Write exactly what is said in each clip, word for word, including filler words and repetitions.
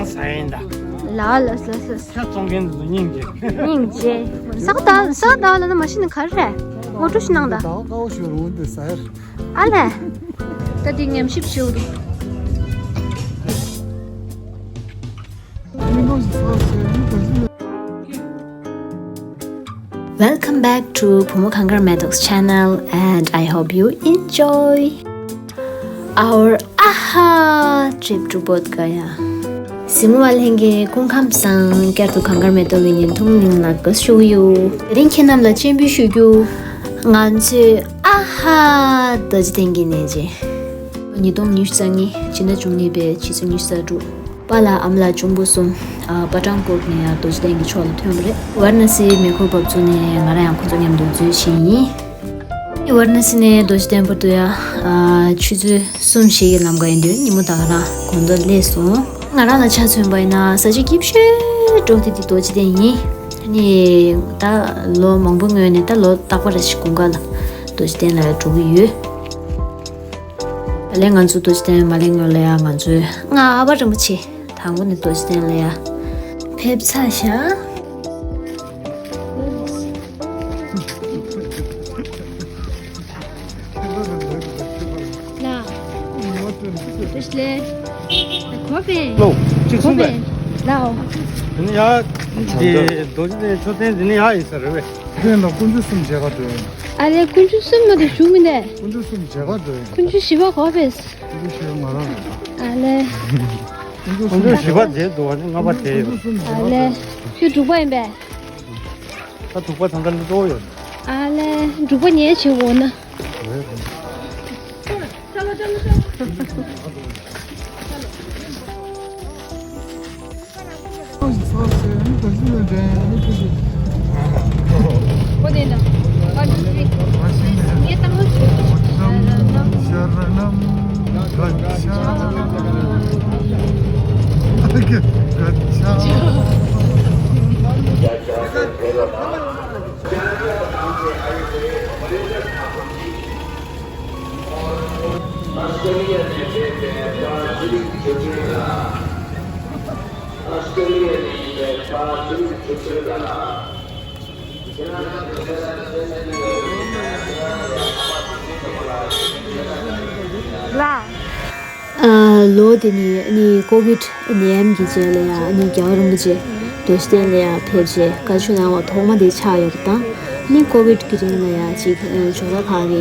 ཟ་ཡིན་ད། ལ་ལ་ལ་ལ། ཤ་བཙོང་མཁན་དེ་ཚོ་སྙིང་རྗེ། སྙིང་རྗེ། ས་ག་ཟླ་ས་ག་ཟླ་ལ་ན་མ་ཤི་ན་ག་རེ་རེད། ངོ་སྤྲོད་ཞིག་གནང་ད། ཟླ་བ་དཀར་པོ་ཞིག་རུང་དེ་ཟ་ཡར། ཨ་ལས། ད་དེ་ཉམས་ཞིབ་ཞུ་གི། Welcome back to Phumo Khangar Madok's channel and I hope you enjoy our aha trip to Bodh Gaya. གཟིགས་མོ་བ་ལྷན་རྒྱས་སྐུ་ཁམས་བཟང་། བསྐྱར་དུ་གངས་དཀར་མེ་ཏོག་གི་བརྙན་ཐུང་གླིང་ལ་དགའ་བསུ་ཞུ་གི་ཡོད། དེ་རིང་ཁྱེད་རྣམས་ལ་སྤྱན་འབུལ་ཞུ་རྒྱུ། ང་ཚོས་ཨ་ཧ་རྡོ་རྗེ་གདན་གྱི་གནས་མཇལ། ཉིས་སྟོང་ཉི་ཤུ་རྩ་གཉིས་ཕྱི་ཟླ་བཅུ་གཉིས་པའི་ཕྱི་ཚེས་ཉི་ཤུ་རྩ་དྲུག་པཱ་ལགས་ཨ་མ་ལགས་གཅུང་པོ་གསུམ། ཨ། པ་ཊན་ཀོཊ་ནས་ཡར་རྡོ་རྗེ་གདན་གྱི་ཕྱོགས་ལ་ཐོན་པ་རེད། ཝཱ་ར་ཎ་སིའི་མེ་འཁོར་འབབ་ཚུགས་ནས་ང་རང་ཡང་ཁོང་ཚོ་མཉམ་དུ་འཛུལ་ཕྱིན་ཡིན། ཝཱ་ར་ཎ་སི་ནས་རྡོ་རྗེ་གདན་བར་དུ་ཡ། ཨ། ཆུ་ཚོད་གསུམ་བཞི་གི་ལམ་ཁ་ཡིན་དུས་ཉིན་མོ་ད་ག་རང་དགོང་དྲོ་སླེབས་སོང་། ང་རང་ལ་ཆ་མཚོན་པ་ཡིན་ན་ས་ཆ་སྐྱིད་ཤོས་འགྲོ་དེ་དེ་རྡོ་རྗེ་གདན་ཡིན། ཨ་ནི་ད་ལོ་མང་པོ་སྔོན་ནས་ད་ལོ་རྟག་པར་ཞིག་དགུན་ཁ་ལ་རྡོ་རྗེ་གདན་ལ་འགྲོ་གི་ཡོད། ད་ལན་ང་ཚོ་རྡོ་རྗེ་གདན་མ་སླེབས་སྔོན་ལ་ཡ་ང་ཚོའི་སྔགས་པ་རིན་པོ་ཆེ་དང་པོ་ནས་རྡོ་རྗེ་གདན་ལ་ཡ་ཕེབས་ཚར་ཤག་ལ། བཀྲ་ཤིས་བདེ་ལེགས། གོ་པས། ལོ། གཅིག་གསུངས་པས། ལའོ། དེ་ནི་ཡ། དེ་རྡོ་རྗེ་གདན་མཆོད་རྟེན་དེ་ནི་ཡ་ཡིན་ས་རེད་པས། དེ་ལ་དཀོན་མཆོག་གསུམ་མཇལ་ག་འགྲོ་ཡིན། ཨ་ལས་དཀོན་མཆོག་གསུམ་མ་དེ་བཞུགས་མི་འདས། དཀོན་མཆོག་གསུམ་མཇལ་ག་འགྲོ་ཡིན། དཀོན་མཆོག་བཞི་པ་གོ་པས། དཀོན་མཆོག་བཞི་པ་ང་རང་རེད། ཨ་ལས། དཀོན་མཆོག་གསུམ་མཇལ་ག་འགྲོ་ཡིན། དཀོན་མཆོག་བཞི་པ་མཇལ་འགྲོ་བ་ནི་ལྔ་པ་དེ་ཡོད། ཨ་ལས། ཁྱོད་དྲུག་པ་ཡིན་པས། ད་དྲུག་པ་ད་ལྟ་འདི་གཙོ་བོ་ཡོད། ཨ་ལས་འབྲུག་པ་ཉལ་བྱེད་འོ་ན། ལ། ཨ། ལོ་དེ་ནི་ཨ་ནི་ཀོ་བིད་ནད་ཡམས་ཀྱི་རྗེས་ལ་ཡང་ཨ་ནི་རྒྱལ་བ་རིན་པོ་ཆེ་རྡོ་རྗེ་གདན་ལ་ཡང་ཕེབས་རྗེས་བཀའ་ཆོས་གནང་བ་ཐོག་མ་དེ་ཆགས་ཡོད་པ་དང་། ཨ་ནི་ཀོ་བིད་ཀྱི་རིང་ལ་ཡང་ཅིག་ཨ། ཇོ་ལ་ཁག་གི་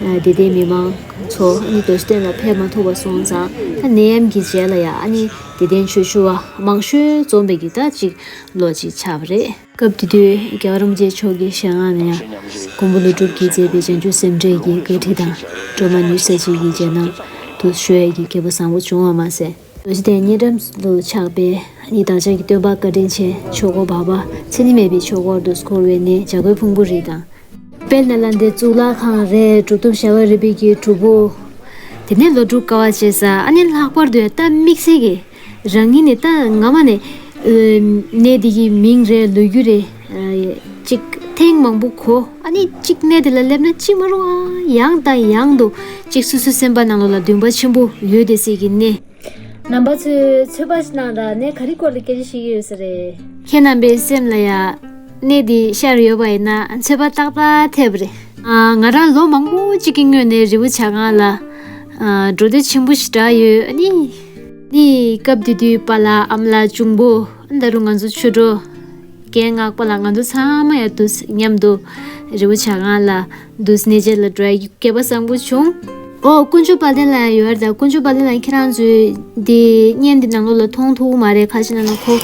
ཨ། དད་ལྡན་མི་མང་ཚོ་ཨ་ནི་རྡོ་རྗེ་གདན་ལ་ཕེབས་མ་ཐུབ་པ་སོང་ཙང་། ད་ནད་ཡམས་ཀྱི་རྗེས་ལ་ཡང་ཨ་ནི་དད་ལྡན་ཆོས་ཞུ་བ་མང་ཤོས་འཛོམས་པའི་གི་ད་ཅིག་ལོ་ཅིག་ཆགས་པ་རེད། སྐབས་དེ་དུས་རྒྱལ་བ་རིན་པོ་ཆེ་མཆོག་གི་ཞལ་སྔ་ནས་ཡང་མགོན་པོ་ཀླུ་སྒྲུབ་ཀྱིས་མཛད་པའི་བྱང་ཆུབ་སེམས་འགྲེལ་གྱི་བཀའ་ཁྲིད་དང་། སྒྲོལ་མ་ནུས་གསལ་བཅས་ཀྱི་རྗེས་གནང་དུ་ཞུ་ཡས་ཀྱི་དགེ་བ་བཟང་པོ་བྱུང་བ་མ་ཟད། རྡོ་རྗེ་གདན་རྙིང་འགྲམ་དུ་ཆགས་པའི་ཨ་ནི་བདག་ཅག་གི་སྟོན་པ་བཀའ་དྲིན་ཆེ་ཆོས་འཁོར་བར་པ་མཚན་ཉིད་མེད་པའི་ཆོས་འཁོར་དུ་བསྐོར་བའི་གནས་བྱ་རྒོད་ཕུང་པོའི་རི་དང་། དཔལ་ནཱ་ལནྡའི་གཙུག་ལག་ཁང་རེད། གྲུབ་ཐོབ་ཞལ་དཀར་རིལ་བུ་གི་སྒྲུབ་ཕུག་དེ་ནས་ལོ་དྲུག་དཀའ་བ་སྤྱད་ས། ཨ་ནི་ལྷག་པར་དུ་ད་དམིགས་བསལ་གྱི་རང་ཉིད་ནས་ད་སྔ་མ་ནས་ཨ། གནས་འདི་གི་མིང་རེད། ལོ་རྒྱུས་རེད། ཨ། ཅིག་ཐེངས་མང་པོ་གོ། ཨ་ནི་ཅིག་གནས་དེ་ལ་སླེབས་ན་ཅི་མ་རུང་ཨ། ཡང་དང་ཡང་དུ་ཅིག་སོ་སོའི་སེམས་པ་ནང་ལོགས་ལ་འདུན་པ་ཆེན་པོ་ཡོད་དེ་སྲིད་ཀྱི་གནས། རྣམ་པ་ཚོས་ཚོད་དཔག་ཅིག་གནང་དང་། གནས་ག་རེ་སྐོར་ལ་སྐད་ཆ་བཤད་ཀྱི་ཡོད་ས་རེད། ཁྱེད་རྣམ་པའི་སེམས་ལ་ཡ་གནས་འདི་ཤར་ཡོད་པ་ཡིན་ན་ཚོད་དཔག་ཏག་ཏག་ཐེབས་རེད། ཨ། ང་རང་ལོ་མང་པོ་ཅིག་གི་སྔོན་ནས་རི་བོ་བྱ་རྐང་ལ་ཨ། འགྲོ་འདོད་ཆེན་པོ་ཞིག་བསྒྲགས་ཡོད། ཨ་ནི་ནི་སྐབས་དེ་དུས་པཱ་ལགས་ཨ་མ་ལགས་གཅུང་པོ། ད་རུང་ང་ཚོ་ཆོས་གྲོགས་རྒན་སྔགས་པ་ལགས་ང་ཚོ་ཚང་མ་ཡ་དུས་མཉམ་དུ་རི་བོ་བྱ་རྐང་ལ་དུས་གནས་མཇལ་ལ་འགྲོ་ཡ་གི་སྐལ་པ་བཟང་པོ་བྱུང་། ཨོ། དཀོན་མཆོག་དཔལ་ལྡན་ལགས་ཡོད་རེད། ད་དཀོན་མཆོག་དཔལ་ལྡན་ལགས་ཁྱེད་རང་ཚོའི་འདི་བརྙན་འདི་ནང་ལོགས་ལ་མཐོང་ཐུབ་མ་རེད། ཁ་ཤས་ནང་ལ་ཁོ་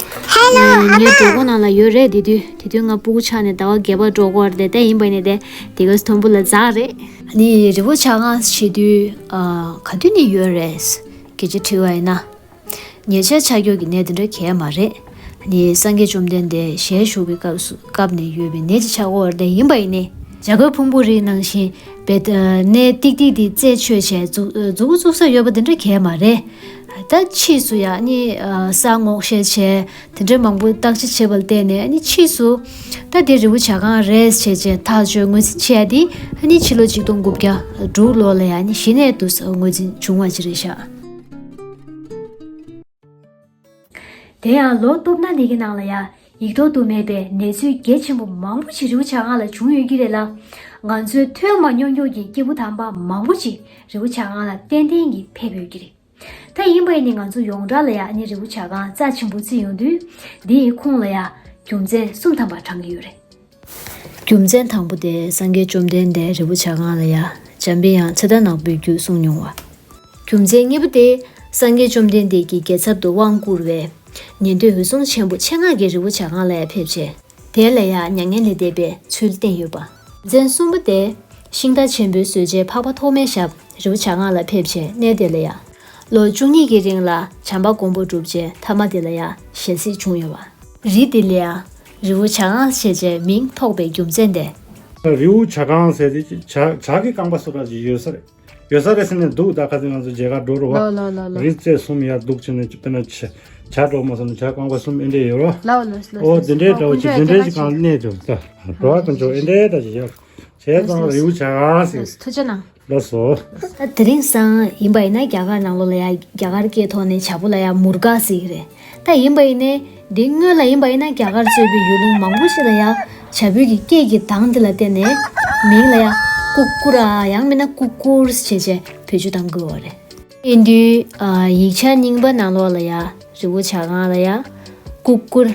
ངའི་གྲོད་ཁོག་ནང་ལ་ཡོད་རེད། དེ་དུས་དེ་དུས་ང་སྤུ་གུ་ཆགས་ནས་ཟླ་བ་བརྒྱད་པ་འགྲོ་གི་རེད། དེ་ཡིན་པ་ནས་དེ་དེ་ག་མཐོན་པོ་ལ་འཛེགས་རེད། ནི་རི་བོ་བྱ་རྐང་བྱེད་དུས་ཨ། ག་དུས་ནས་ཡོད་རེད། སྐད་ཆ་དྲི་བ་ཡིན་ན། ཉེ་ཆར་ཆ་འཇོག་གི་གནས་དེ་འདྲ་གས་མ་རེད། ནི་སངས་རྒྱས་བཅོམ་ལྡན་འདས་ཞལ་བཞུགས་པའི་སྐབས་སུ་སྐབས་ནས་ཡོད་པའི་གནས་ཅིག་ཆགས་ཀྱི་ཡོད་རེད། དེ་ཡིན་པ་ཡིན་ནའི་བྱ་རྒོད་ཕུང་པོའི་རི་ནང་བཞིན་པའི་གནས་ཏིག་ཏིག་དེ་རྩད་ཆོད་བྱས་བཙུགས་བཙུགས་ས་ཡོད་པ་དེ་འདྲ་གས་མ་རེད། ད་ཕྱིས་སུ་ཡང་ནི་ས་སྔོག་བཤེར་བྱས་དེ་འདྲ་མང་པོ་བརྟག་དཔྱད་བྱས་པ་ལ་བརྟེན་ནས་ནི་ཕྱིས་སུ་ད་དེ་རི་བོ་བྱ་རྐང་རེད་ཟེར་བྱས་ཐག་གཅོད་ངོས་འཛིན་བྱས་ཏེ་ནི་ཕྱི་ལོ་ཆིག་སྟོང་དགུ་བརྒྱ་དྲུག་ལོ་ལ་ཡང་ནི་གཞི་ནས་དུ་ངོས་འཛིན་བྱུང་བ་ཅིག་རེད་ཤག་དེ་ཡང་ལོ་སྟོབས་ན་འདི་གི་ནང་ལ་ཡ། ཡིག་ཐོག་ཏུ་མེད་པའི་གནས་ཚུལ་གལ་ཆེན་པོ་མང་པོ་ཞིག་རི་བོ་བྱ་རྐང་ལ་བྱུང་ཡོད་ཀྱི་རེད་ལ། ང་ཚོའི་ཐོས་མ་མྱོང་མྱོང་གི་སྐྱེས་བུ་དམ་པ་མང་པོ་ཞིག་རི་བོ་བྱ་རྐང་ལ་ཏན་ཏན་གྱིས་ཕེབས་ཡོད་ཀྱི་རེད། ད་ཡིན་པ་ཡིན་ནི་ང་ཚོ་ཡོངས་གྲགས་ལ་ཡ་ཨ་ནི་རི་བོ་བྱ་རྐང་རྩ་ཆེན་པོ་བརྩི་ཡོང་དུས། འདི་ཡི་ཁོངས་ལ་ཡ་རྒྱུ་མཚན་གསུམ་ཐམ་པ་བགྲང་གི་ཡོད་རེད། རྒྱུ་མཚན་དང་པོ་དེ་སངས་རྒྱས་བཅོམ་ལྡན་འདས་རི་བོ་བྱ་རྐང་ལ་ཡ་འཇམ་པའི་དབྱངས་ཚེ་མདའ་ནག་པོའི་རྒྱུད་གསུངས་མྱོང་བ། རྒྱུ་མཚན་གཉིས་པ་དེ་སངས་རྒྱས་བཅོམ་ལྡན་འདས་ཀྱི་རྒྱལ་ཚབ་ཏུ་དབང་བསྐུར་བའི་ཉན་ཐོས་འོད་སྲུང་ཆེན་པོ་ཆེད་མངགས་ཀྱིས་རི་བོ་བྱ་རྐང་ལ་ཡ་ཕེབས་བྱས། དེ་ལ་ཡ་མྱ་ངན་ལས་འདས་པའི་ཚུལ་བསྟན་ཡོད་པ། རྒྱུ་མཚན་གསུམ་པ་དེ་ཤིང་རྟ་ཆེན་པོའི་གསོལ་ཇའི་འཕགས་པ་ཐོགས་མེད་ཞབས་རི་བོ་བྱ་རྐང་ལ་ཕེབས་བྱས་གནས་དེ་ལ་ཡ། ལོ་བཅུ་གཉིས་ཀྱི་རིང་ལ་བྱམས་པ་མགོན་པོ་བསྒྲུབས་བྱས་མཐའ་མ་དེ་ལ་ཡ་ཞལ་གཟིགས་བྱུང་ཡོད་པ། རི་དེ་ལ་ཡ་རི་བོ་བྱ་རྐང་ཞེས་བྱའི་མིང་ཐོགས་པའི་རྒྱུ་མཚན་དེ། རི་བོ་བྱ་རྐང་ཟེར་དེ་བྱ་བྱ་གི་རྐང་པ་སོ་ར་ཅིག་ཡོད་ས་རེད། ཡོད་ས་རེད་ཟེར་ནས་འདུག་ད་ཁ་སང་ང་ཚོ་མཇལ་ཁ་འགྲོ་རུ་བ། ལོ་ལོ་ལོ་ལོ། རི་རྩེ་གསུམ་ཡར་འདུག་ཕྱིན་ནས་དཔེར་ན་བྱ་བྱ་གྲོག་མ་སོང་ན་བྱ་རྐང་པ་གསུམ་ཨེ་འདྲས་ཡོད་རོ། ལོ་ལོ་ལོ། ཨོ་དེ་འདྲས་འདྲ་བོ་ཅིག་དེ་འདྲས་ཅིག་གང་གནས་འདུག་ད། འགྲོ་བ་དཀོན་མཆོག་ཨེ་འདྲས་ད་ཅིག་ཡོད། བྱས་ཙང་རི་བོ་བྱ་རྐང་ཟེར། ཐུགས་རྗེ་གནང་། ལགས་སོ། ད་དེ་རིང་སང་ཡིན་པ་ཡིན་ན་རྒྱ་གར་ནང་ལོགས་ལ་ཡ་རྒྱ་གར་སྐད་ཐོག་ནས་བྱ་ཕོ་ལ་ཡ་མུར་ག་ཟེར་གི་རེད། ད་ཡིན་པ་ཡིན་ནའི་འདི་སྔོན་ལ་ཡིན་པ་ཡིན་ན་རྒྱ་གར་གཙོས་པའི་ཡུལ་ལུང་མང་པོ་ཞིག་ལ་ཡ་བྱ་ཕོའི་གི་སྐད་ཀྱི་གདངས་འདི་ལ་བརྟེན་ནས་མིང་ལ་ཡ་ཀུ་ཀུ་ར་ཡང་མིན་ན་ཀུ་ཀུར་ཞེས་བྱས་བེད་སྤྱོད་གཏང་གི་ཡོད་རེད། ཡིན་དུས་ཡིག་ཆ་རྙིང་པ་ནང་ལོགས་ལ་ཡ་རི་བོ་བྱ་རྐང་ལ་ཡ་ཀུ་ཀུར།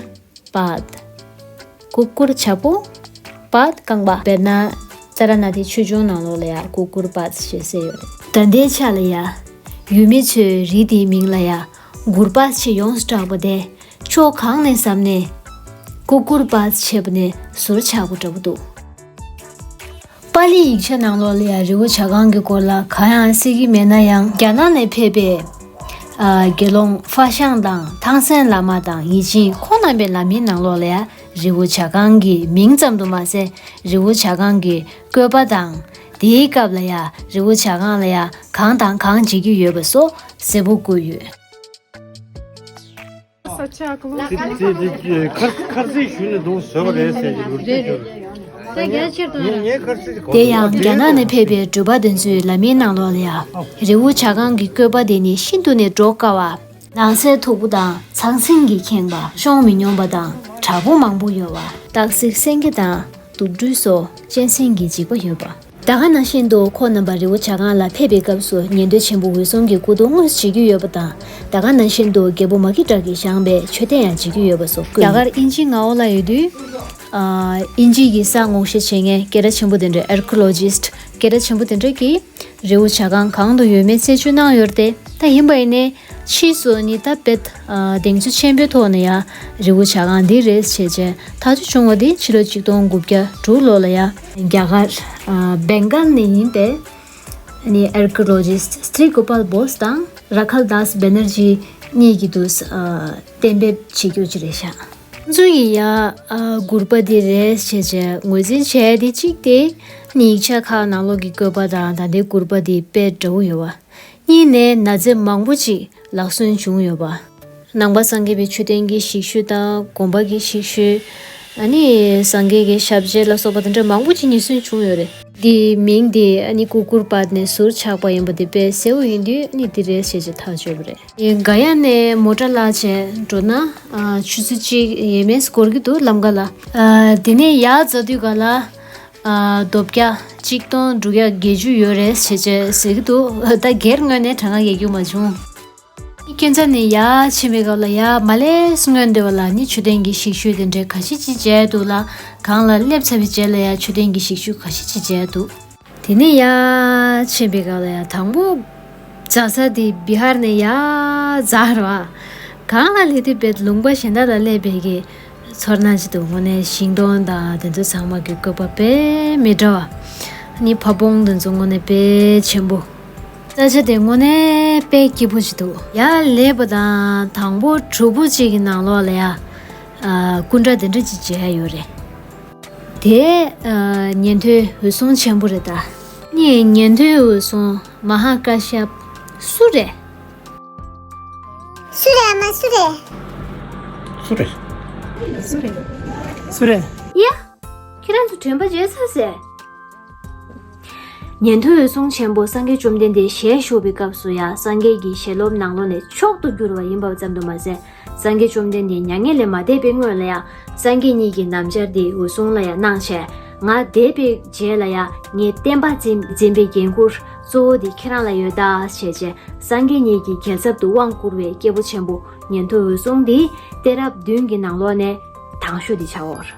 པཱད། ཀུ་ཀུར་བྱ་ཕོ། པཱད་རྐང་པ། དཔེར་ན། ཙཱ་ར་ནཱ་ཐའི་ཆོས་འབྱུང་ནང་ལོགས་ལ་ཡང་ཀུ་ཀུར་པཱད་ཞེས་གསལ་ཡོད་རེད། ད་ལྟའི་ཆ་ལ་ཡ། ཡུལ་མི་ཚོས་རི་དེའི་མིང་ལ་ཡ། གུར་པཱད་ཅེས་ཡོངས་སུ་གྲགས་པ་དེ། ཕྱོགས་གང་ནས་བསམ་ནས། ཀུ་ཀུར་པཱད་ཅེས་པ་ནས་ཟུར་ཆག་པོ་འདྲ་པོ་འདུག་པཱ་ལིའི་ཡིག་ཆ་ནང་ལོགས་ལ་ཡང་རི་བོ་བྱ་རྐང་གི་སྐོར་ལ་གང་ཡང་གསལ་གྱི་མེད་ན་ཡང་། རྒྱ་ནག་ནས་ཕེབས་པའི་ཨ་དགེ་སློང་ཧྥ་ཤང་དང་ཐང་སན་བླ་མ་དང་ཡིད་ཆེས་ཁོང་རྣམ་པའི་ལམ་ཡིག་ནང་ལོགས་ལ་ཡང་རི་བོ་བྱ་རྐང་གི་མིང་ཙམ་དུ་མ་ཟད། རི་བོ་བྱ་རྐང་གི་བཀོད་པ་དང་། དེའི་སྐབས་ལ་ཡང་རི་བོ་བྱ་རྐང་ལ་ཡང་གང་དང་གང་བྱེད་ཀྱི་ཡོད་པ་སོགས་གསལ་པོ་བཀོད་ཡོད། ས་ཆ་ཀློང་། དེ་དེ་དེ་ཁར་ཁར་ཚིག་ཞུས་ནས་འདུག་བཟོས་པ་རེད་ཟེར་གྱི་ལོ་རྒྱུས་ཤོད། ངས་ངས་ཁར་ཚིག་དེ་ཡང་རྒྱ་ནག་ནས་ཕེབས་པའི་འགྲུལ་པ་དེ་ཚོའི་ལམ་ཡིག་ནང་ལོགས་ལ་ཡང་རི་བོ་བྱ་རྐང་གི་བཀོད་པ་དེ་ནི་ཤིན་ཏུ་ནས་སྒྲོག་དཀའ་བ། ནགས་ཚལ་མཐུག་པོ་དང་ཚང་ཚིང་གིས་ཁེངས་པ། གཤོང་མི་སྙོམས་པ་དང་བྲག་ཕུག་མང་པོ་ཡོད་པ། སྟག་གཟིག་སེང་གེ་དང་དུག་སྦྲུལ་སོགས་གཅན་གཟན་གྱི་འཇིགས་པ་ཡོད་པ། ད་ག་ནང་བཞིན་དུ་ཁོང་རྣམ་པ་རི་བོ་བྱ་རྐང་ལ་ཕེབས་པའི་སྐབས་སུ་ཉན་ཐོས་ཆེན་པོ་འོད་སྲུང་གི་སྐུ་གདུང་དངོས་སུ་མཇལ་རྒྱུ་ཡོད་པ་དང་། ད་ག་ནང་བཞིན་དུ་རྒྱལ་པོ་མ་སྐྱེས་དགྲ་གིས་བཞེངས་པའི་མཆོད་རྟེན་ཡང་མཇལ་རྒྱུ་ཡོད་པ་སོགས་བཀོད་ཡོད། རྒྱ་གར་དབྱིན་ཇིའི་མངའ་འོག་ལ་ཡོད་དུས། ཨ་དབྱིན་ཇི་གི་ས་སྔོག་བཤེར་བྱེད་མཁན་སྐད་གྲགས་ཆེན་པོ་དེ་འདྲ། ཨར་ཁི་ཨོ་ལོ་ཇི་སི་ཊི་སྐད་གྲགས་ཆེན་པོ་དེ་འདྲ་གིས་རི་བོ་བྱ་རྐང་གང་དུ་ཡོད་མེད་རྩད་གཅོད་གནང་ཡོད་རེད་དེ། ད་ཡིན་པ་ཡིན་ནའི། ཕྱིས་སུ་ནི་ད་དཔེ་ཨ་གདེང་ཚོད་ཆེན་པོའི་ཐོག་ནས་ཡང་རི་བོ་བྱ་རྐང་འདི་རེད་ཅེས་བྱས་ཐག་གཅོད་བྱུང་བ་འདི་ཕྱི་ལོ་ཆིག་སྟོང་དགུ་བརྒྱ་དྲུག་ལོ་ལ་ཡང་རྒྱ་གར་ཨ་བེང་གལ་ནས་ཡིན་པའི་ནི་ཨར་ཁི་ཨོ་ལོ་ཇི་སི་ཊི་སི་རི་གོ་པལ་བོས་དང་ར་ཁལ་དཱས་བེ་ནར་ཇི་གཉིས་ཀྱིས་འདུག་ཨ་གཏན་འབེབས་བྱེད་རྒྱུ་ཅིག་རེད་ཤག་ང་ཚོ་ཡིས་ཡ་ཨ་གུར་པ་འདི་རེད་ཅེས་བྱས་ངོས་འཛིན་བྱས་ཏེ། གཅིག་དེ་ནི་ཡིག་ཆ་ཁག་ནང་ལོགས་ཀྱི་བཀོད་པ་དང་ད་ལྟའི་གུར་པ་འདི་དཔེ་འདྲ་བོ་ཡོད་པ། གཉིས་ནས་ན་རྫས་མང་པོ་ཅིག་ལག་སོན་བྱུང་ཡོད་པ། ནང་པ་སངས་རྒྱས་པའི་མཆོད་རྟེན་གྱི་ཞིག་ཤུལ་དང་དགོན་པ་གི་ཞིག་ཤུལ། ཨ་ནི་སངས་རྒྱས་ཀྱི་ཞབས་རྗེས་ལ་སོགས་པ་དེ་འདྲ་མང་པོ་ཅིག་ཉེན་སྲུང་བྱུང་ཡོད་རེད། འདིའི་མིང་དེ་ཨ་ནི་ཀུ་ཀུར་པཱད་ནས་ཟུར་ཆག་པ་ཡིན་པ་དེ་དཔེ་གསལ་བོ་ཡིན་དུས་ཨ་ནི་འདི་རེད་ཞེས་བྱས་ཐག་གཅོད་པ་རེད། ག་ཡ་ནས་མོ་ཊ་བརླགས་བྱས་འགྲོ་ན་ཨ་ཆུ་ཚོད་གཅིག་ཡས་མས་འགོར་གྱི་འདུག་ལམ་ཁ་ལ། ཨ་དེ་ནས་ཡར་འཛེག་དུས་ག་ལ་ཨ་རྡོ་བརྒྱ་གཅིག་སྟོང་དྲུག་བརྒྱ་བརྒྱད་ཅུ་ཡོད་རེད་ཞེས་བྱས་ཟེར་གྱི་འདུག་ད་སྒེར་ངོས་ནས་གྲངས་ཀ་ཡག་རྒྱུ་མ་བྱུང་། སྐྱོན་ཆ་ནས་ཡར་ཕྱིན་པའི་སྐབས་ལ་ཡར་མ་སླེབས་སྔོན་དེ་བ་ལ་ནི་མཆོད་རྟེན་གྱི་ཞིག་ཤུལ་དེ་འདྲའི་ཁ་ཤས་ཅིག་མཇལ་འདུག་ལ། གང་ལ་སླེབས་ཚར་བའི་རྗེས་ལ་ཡང་མཆོད་རྟེན་གྱི་ཞིག་ཤུལ་ཁ་ཤས་ཅིག་མཇལ་འདུག་དེ་ནས་ཡར་ཕྱིན་པའི་སྐབས་ལ་ཡང་དང་པོ་འཛེག་ས་དེ་བི་ཧར་ནས་ཡར་འཛེགས་རེད་བ། གང་ལ་སླེབས་དུས་དཔེ་ལུང་པ་གཞན་དག་ལ་སླེབས་པའི་གི་ཚོར་སྣང་ཅིག་འདུག་དངོས་གནས་ཤིང་སྡོང་དང་དེ་ཚོ་ཚང་མ་གི་བཀོད་པ་དཔེ་མི་འདྲ་བ། ནི་ཕ་བོང་དེ་ཚོ་དངོས་གནས་དཔེ་ཆེན་པོ། ས་ཆ་དེ་དངོས་གནས་དཔེ་སྐྱིད་པོ་ཞིག་འདུག་ཡར་སླེབས་པ་དང་དང་པོ་གྲུ་གུ་གཅིག་གི་ནང་ལོགས་ལ་ཡ། ཨ་སྐུ་འདྲ་དེ་འདྲ་ཅིག་མཇལ་ཡོད་རེད། དེ་ཨ་ཉན་ཐོས་འོད་སྲུང་ཆེན་པོ་རེད་ད། ནི་ཉན་ཐོས་འོད་སྲུང་མ་ཧཱ་ཀཱ་ཤབ་སུ་རེད། སུ་རེད་ཨ་མ་སུ་རེད། སུ་རེད། སུ་རེད། སུ་རེད། ཡ། ཁྱེད་རང་ཚོ་དྲན་པ་བརྗེད་ཚར་ཟེར། ཉན་ཐོས་འོད་སྲུང་ཆེན་པོ་སངས་རྒྱས་བཅོམ་ལྡན་འདས་ཞལ་བཞུགས་པའི་སྐབས་སུ་ཡང་སངས་རྒྱས་ཀྱི་ཞལ་སློབ་ནང་ལོགས་ནས་མཆོག་ཏུ་གྱུར་པ་ཡིན་པ་ཙམ་དུ་མ་ཟད། སངས་རྒྱས་བཅོམ་ལྡན་འདས་མྱ་ངན་ལས་མ་འདས་པའི་སྔོན་ལ་ཡང་སངས་རྒྱས་ཉིད་ཀྱི་ནམ་ཞར་དེ་འོད་སྲུང་ལ་ཡང་གནང་བྱས། ང་འདས་པའི་རྗེས་ལ་ཡང་ངའི་བསྟན་པ་འཛིན་འཛིན་པའི་འགན་ཁུར་གཙོ་བོ་དེ་ཁྱེད་རང་ལ་ཡོད་ད་ཞེས་བྱས། སངས་རྒྱས་ཉིད་ཀྱི་རྒྱལ་ཚབ་ཏུ་དབང་བསྐུར་བའི་སྐྱེས་བུ་ཆེན་པོ་ཉན་ཐོས་འོད་སྲུང་འདི་གཏད་རབས་བདུན་གྱི་ནང་ལོགས་ནས་དང་ཤོས་དེ་ཆགས་འོང་།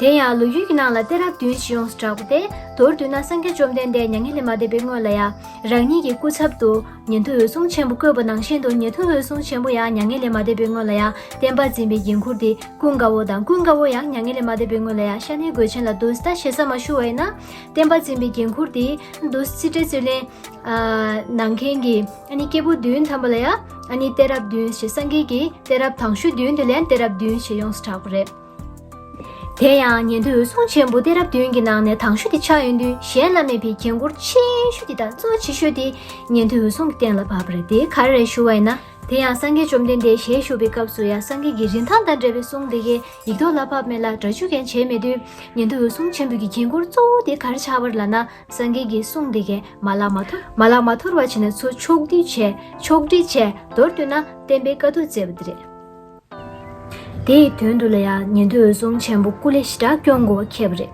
དེ་ཡང་ལོ་རྒྱུས་ཀྱི་ནང་ལ་གཏད་རབས་བདུན་ཞེས་ཡོངས་སུ་གྲགས་པ་སྟེ། མདོར་བསྡུས་ན་སངས་རྒྱས་བཅོམ་ལྡན་འདས་མྱ་ངན་ལས་མ་འདས་པའི་སྔོན་ལ་ཡང་རང་ཉིད་ཀྱི་སྐུ་ཚབ་ཏུ་ཉན་ཐོས་འོད་སྲུང་ཆེན་པོ་བསྐོས་པ་ནང་བཞིན་དུ། ཉན་ཐོས་འོད་སྲུང་ཆེན་པོ་ཡང་མྱ་ངན་ལས་མ་འདས་པའི་སྔོན་ལ་ཡང་བསྟན་པ་འཛིན་པའི་འགན་ཁུར་དེ་ཀུན་དགའ་བོ་དང་། ཀུན་དགའ་བོ་ཡང་མྱ་ངན་ལས་མ་འདས་པའི་སྔོན་ལ་ཡང་ཤ་ནའི་གོས་ཆེན་ལ་འདུག་སེ་ད་ཞེ་ས་མ་ཞུ་བ་ཡིན་ན། བསྟན་པ་འཛིན་པའི་འགན་ཁུར་དེ་འདུག་སེ་ཕྱི་དྲིལ་རྩོད་ལེན་ཨ་གནང་མཁན་གྱི་ཨ་ནི་སྐྱེས་བུ་བདུན་ཐམ་པ་ལ་ཡང་ཨ་ནི་གཏད་རབས་བདུན་ཞེས། སངས་རྒྱས་ཀྱི་གཏད་རབས་དང་ཤོས་བདུན་དེ་ལ་ཡང་གཏད་རབས་བདུན་ཞེས་ཡོངས་སུ་གྲགས་པ་རེད། དེ་ཡང་ཉན་ཐོས་འོད་སྲུང་ཆེན་པོ་གཏད་རབས་བདུན་གྱི་ནང་ནས་དང་ཤོས་དེ་ཆགས་ཡོང་དུས། གཞན་ལ་མེད་པའི་འགན་ཁུར་ཆེ་ཤོས་དེ་དང་གཙོ་ཆེ་ཤོས་དེ་ཉན་ཐོས་འོད་སྲུང་གིས་གཏན་ལ་ཕབ་པ་རེད། དེ་ག་རེ་རེད་ཞུ་བ་ཡིན་ན། དེ་ཡང་སངས་རྒྱས་བཅོམ་ལྡན་འདས་ཞལ་བཞུགས་པའི་སྐབས་སུ་ཡང་སངས་རྒྱས་ཀྱི་རིན་ཐང་དང་འབྲེལ་བའི་གསུང་དེ་གའི་ཡིག་ཐོག་ལ་ཕབ་མེད་ལ་སྒྲ་འཇུག་མཁན་བྱས་མེད་དུས། ཉན་ཐོས་འོད་སྲུང་ཆེན་པོ་གི་འགན་ཁུར་གཙོ་བོ་དེ་ག་རེ་ཆགས་པ་རེད་ལབ་ན། སངས་རྒྱས་ཀྱི་གསུང་དེ་གའི་མ་བརླག་མ་འཐོར། མ་བརླག་མ་འཐོར་བ་བྱས་ནས་ཚུར་ཕྱོགས་བསྡུས་བྱས། ཕྱོགས་སྒྲིག་བྱས། མདོར་བསྡུས་ན་བསྟན་པའི་དཀའ་སྡུག་སྩལ་བ་དེ་རེད། དེ་ཡི་དོན་དུ་ལ་ཡང་ཉན་ཐོས་འོད་སྲུང་ཆེན་པོ་སྐུ་ལས་ཞེ་དྲག་སྐྱོན་དགོས་པ་ཁེལ་བ་རེད།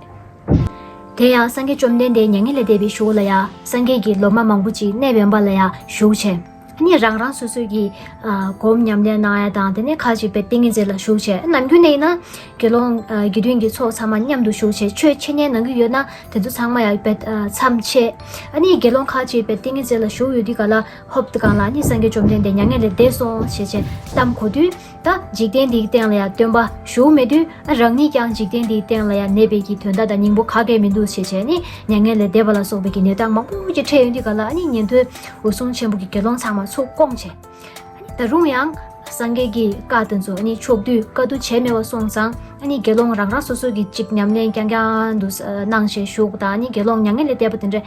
དེ་ཡང་སངས་རྒྱས་བཅོམ་ལྡན་འདས་མྱ་ངན་ལས་འདས་པའི་གཞུག་ལ་ཡང་སངས་རྒྱས་ཀྱི་སློབ་མ་མང་པོ་ཅིག་གནས་དབེན་པ་ལ་ཡང་བཞུགས་བྱས། ཨ་ནི་རང་རང་སོ་སོའི་གི་ཨ་སྒོམ་ཉམས་ལེན་གནང་ཡ་དང་། དེ་ནས་ཁ་ཅིག་དཔེ་ཏིང་ངེ་འཛིན་ལ་བཞུགས་བྱས། ནམ་རྒྱུན་ནས་ཡིན་ན་དགེ་སློང་ཨ་དགེ་འདུན་གྱི་ཚོགས་ཚང་མ་མཉམ་དུ་བཞུགས་བྱས། ཆོས་འཆད་ཉན་གནང་གི་ཡོད་ན་དེ་ཚོ་ཚང་མ་ཡང་དཔེ་ཨ་མཚམས་ཆད། ཨ་ནི་དགེ་སློང་ཁ་ཅིག་དཔེ་ཏིང་ངེ་འཛིན་ལ་བཞུགས་ཡོད་དུས་ག་ལ། ཧོབ་ཏེ་སྒང་ལ་ཨ་ནི་སངས་རྒྱས་བཅོམ་ལྡན་འདས་མྱ་ངན་ལས་འདས་སོང་ཞེས་བྱས་གཏམ་གོ་དུས། ད་འཇིག་རྟེན་འདིའི་སྟེང་ལ་ཡང་སྟོན་པ་བཞུགས་མེད་དུས། ཨ་རང་ཉིད་ཀྱང་འཇིག་རྟེན་འདིའི་སྟེང་ལ་ཡང་གནས་པའི་གི་དོན་དག་དང་སྙིང་པོ་ག་གེ་མི་འདུག་ཞེས་བྱས་ནས། མྱ་ངན་ལས་འདས་པ་ལ་སོགས་པའི་གི་གནས་སྟངས་མང་པོ་ཅིག་འཕྲད་ཡོང་དུས་ག་ལ། ཨ་ནི་ཉན་ཐོས་འོད་སྲུང་ཆེན་པོ་གིས་དགེ་སློང་ཚང་མ་ཚུར་བསྐོངས་བྱས། ཨ་ནི་ད་རུང་ཡང་སངས་རྒྱས་ཀྱི་བཀའ་དེ་ཚོ་ཨ་ནི་ཕྱོགས་བསྡུས་བཀའ་བསྡུ་བྱས་མེད་པ་སོང་ཙང་། ཨ་ནི་དགེ་སློང་རང་རང་སོ་སོ་གིས་ཅིག་ཉམས་ལེན་རྐྱང་རྐྱང་དུ་གནང་བྱས་བཞུགས་དང་། ཨ་ནི་དགེ་སློང་མྱ་ངན་ལས་འདས་པ་དེ་འདྲ་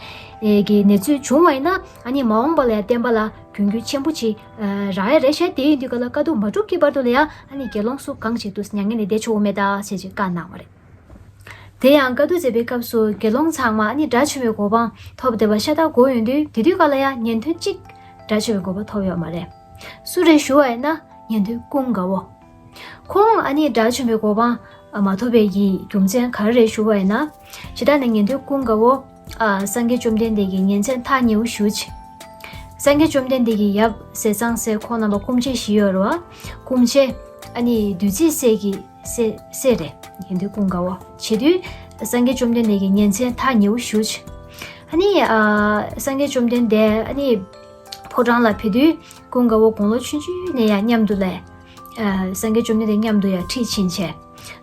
གི་གནས་ཚུལ་བྱུང་བ་ཡིན་ན། ཨ་ནི་མ་འོངས་པ་ལ་ཡང་བསྟན་པ་ལ་གྱོང་གུད་ཆེན་པོ་ཅིག་ཨ་རག་ཡ་རེད་ཤག། དེ་ཡིན་དུས་ག་ལ་བཀའ་བསྡུ་མ་གྲུབ་ཀྱི་བར་དུ་ལ་ཡང་ཨ་ནི་དགེ་སློང་སུ་གང་ཞིག་ཏུ་མྱ་ངན་ལས་འདས་ཆོག་གི་མེད་ད་ཞེས་ཅིག་བཀའ་གནང་བ་རེད། དེ་ཡང་བཀའ་བསྡུ་མཛད་པའི་སྐབས་སུ་དགེ་སློང་ཚང་མ་ཨ་ནི་དགྲ་བཅོམ་པའི་གོ་འཕང་ཐོབ་བསྡད་པ་ཤ་སྟག་གོ་ཡོང་དུས། དེ་དུས་ག་ལ་ཡང་ཉན་ཐོས་གཅིག་དགྲ་བཅོམ་པའི་གོ་འཕང་ཐོབ་ཡོད་མ་རེད། སུ་རེད་ཞུ་བ་ཡིན་ན་ཉན་ཐོས་ཀུན་དགའ་བོ། ཁོང་ཨ་ནི་དགྲ་བཅོམ་པའི་གོ་འཕང་མ་ཐོབ་པའི་གི་རྒྱུ་མཚན་ག་རེ་རེད་ཞུ་བ་ཡིན་ན། ཇི་ལྟར་ན་ཉན་ཐོས་ཀུན་དགའ་བོ་ཨ་སངས་རྒྱས་བཅོམ་ལྡན་འདས་ཀྱི་ཉིན་མཚན་ཐག་ཉེ་བོ་ཞུ་ཆེ། སངས་རྒྱས་བཅོམ་ལྡན་འདས་ཀྱི་ཡབ་ཟས་གཙང་སྲས། ཁོང་རྣམ་པ་སྐུ་མཆེད་བཞི་ཡོད་རེད་བ། སྐུ་མཆེད་ཨ་ནི་བདུད་རྩི་སྲས་ཀྱི་སྲས་སྲས་རེད། ཉན་ཐོས་ཀུན་དགའ་བོ་བྱེད་དུས། སངས་རྒྱས་བཅོམ་ལྡན་འདས་ཀྱི་ཉིན་མཚན་ཐག་ཉེ་བོ་ཞུ་ཆེ། ཨ་ནི་ཨ་སངས་རྒྱས་བཅོམ་ལྡན་འདས་ཨ་ནི་ཕོ་བྲང་ལ་ཕེབས་དུས། ཀུན་དགའ་བོ་དགུང་ལོ་ཆུང་ཆུང་ནས་ཡང་མཉམ་དུ་ལས། ཨ་སངས་རྒྱས་བཅོམ་ལྡན་འདས་མཉམ་དུ་ཡང་ཁྲིད་ཕྱིན་བྱས།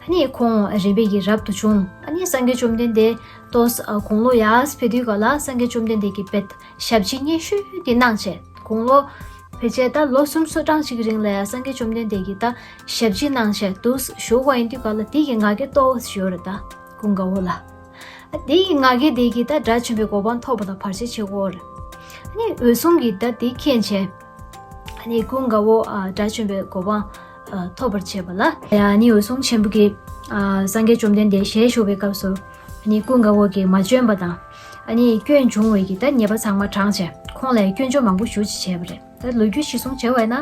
ཨ་ནི་ཁོང་རིམ་པས་ཀྱིས་རབ་ཏུ་བྱུང་། ཨ་ནི་སངས་རྒྱས་བཅོམ་ལྡན་འདས་ཏོག་ཙམ་ཨ་དགུང་ལོ་ཡར་ཕེབས་དུས་ག་ལ། སངས་རྒྱས་བཅོམ་ལྡན་འདས་ཀྱིས་དཔེ་ཞབས་ཕྱི་སྙན་ཞུ་དེ་གནང་བྱས། དགུང་ལོ་ཕལ་ཆེར་ད་ལོ་གསུམ་སོ་གྲངས་ཤིག་གི་རིང་ལ་ཡང་སངས་རྒྱས་བཅོམ་ལྡན་འདས་ཀྱིས་ད་ཞབས་ཕྱི་གནང་བྱས་འདུག་བཞུགས་པ་ཡིན་དུས་ག་ལ། དེ་གི་ང་རྒྱལ་ཏོག་ཙམ་ཡོད་རེད་ད། ཀུན་དགའ་བོ་ལ། དེ་ཡི་ང་རྒྱལ་དེ་གིས་ད་དགྲ་བཅོམ་པའི་གོ་འཕང་ཐོབ་པ་ལ་བར་ཆད་བྱེད་ཀྱི་ཡོད་རེད། ཨ་ནི་འོད་སྲུང་གིས་ད་དེ་མཁྱེན་བྱས། ཨ་ནི་ཀུན་དགའ་བོ་ཨ་དགྲ་བཅོམ་པའི་གོ་འཕང་ཨ་ཐོབ་པར་བྱེད་པ་ལ། ཨ་ནི་འོད་སྲུང་ཆེན་པོ་གིས་ཨ་སངས་རྒྱས་བཅོམ་ལྡན་འདས་ཞལ་བཞུགས་པའི་སྐབས་སུ། ཨ་ནི་ཀུན་དགའ་བོ་གིས་མ་བྱོན་པ་དང་། ཨ་ནི་སྐྱོན་བྱུང་བའི་གི་ད་ཉེས་པ་ཚང་མ་དྲངས་བྱས། ཁོང་ལ་སྐྱོན་བརྗོད་མང་པོ་ཞེ་ཅིག་བྱས་པ་རེད། ད་ལོ་རྒྱུས་གཞིར་བཟུང་བྱས་པ་ཡིན་ན།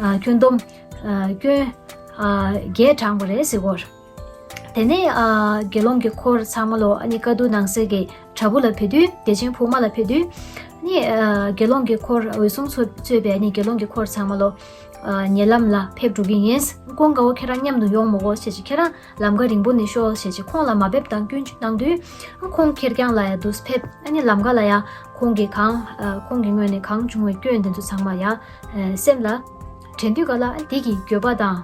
ཨ་ཁྱོན་བསྡོམས་ཨ་སྐྱོན་ཨ་བརྒྱད་དྲངས་པ་རེད་ཟེར་གོ། དེ་ནས་ཨ་དགེ་སློང་གི་འཁོར་ཚང་མ་ལོ་ཨ་ནི་བཀའ་བསྡུ་གནང་སའི་གི་བྲག་ཕུག་ལ་ཕེབས་དུས། བདེ་ཆེན་ཕུག་མ་ལ་ཕེབས་དུས། ཨ་ནི་ཨ་དགེ་སློང་གི་འཁོར། འོད་སྲུང་ཚོ་གཙོས་པའི་ཨ་ནི་དགེ་སློང་གི་འཁོར་ཚང་མ་ལོ་ཨ་ཉེ་ལམ་ལ་ཕེབས་འགྲོ་གི་ཡིན། ཀུན་དགའ་བོ་ཁྱེད་རང་མཉམ་དུ་ཡོང་མི་དགོས་ཞེས་བྱས། ཁྱེད་རང་ལམ་ཁ་རིང་པོ་ནས་ཤོག་ཞེས་བྱས། ཁོང་ལ་མ་ཕེབས་དང་སྐྱོན་བརྗོད་གནང་དུས། ཁོང་ཁེར་རྐྱང་ལ་ཡང་འདུག་ཕེབས། ཨ་ནི་ལམ་ཁ་ལ་ཡང་ཁོང་གིས་གང་ཨ་ཁོང་གི་ངོས་ནས་གང་བྱུང་བའི་སྐྱོན་དེ་ཚོ་ཚང་མ་ཡང་ཨ་སེམས་ལ་དྲན་དུས་ག་ལ། ཨ་དེ་གི་འགྱོད་པ་དང་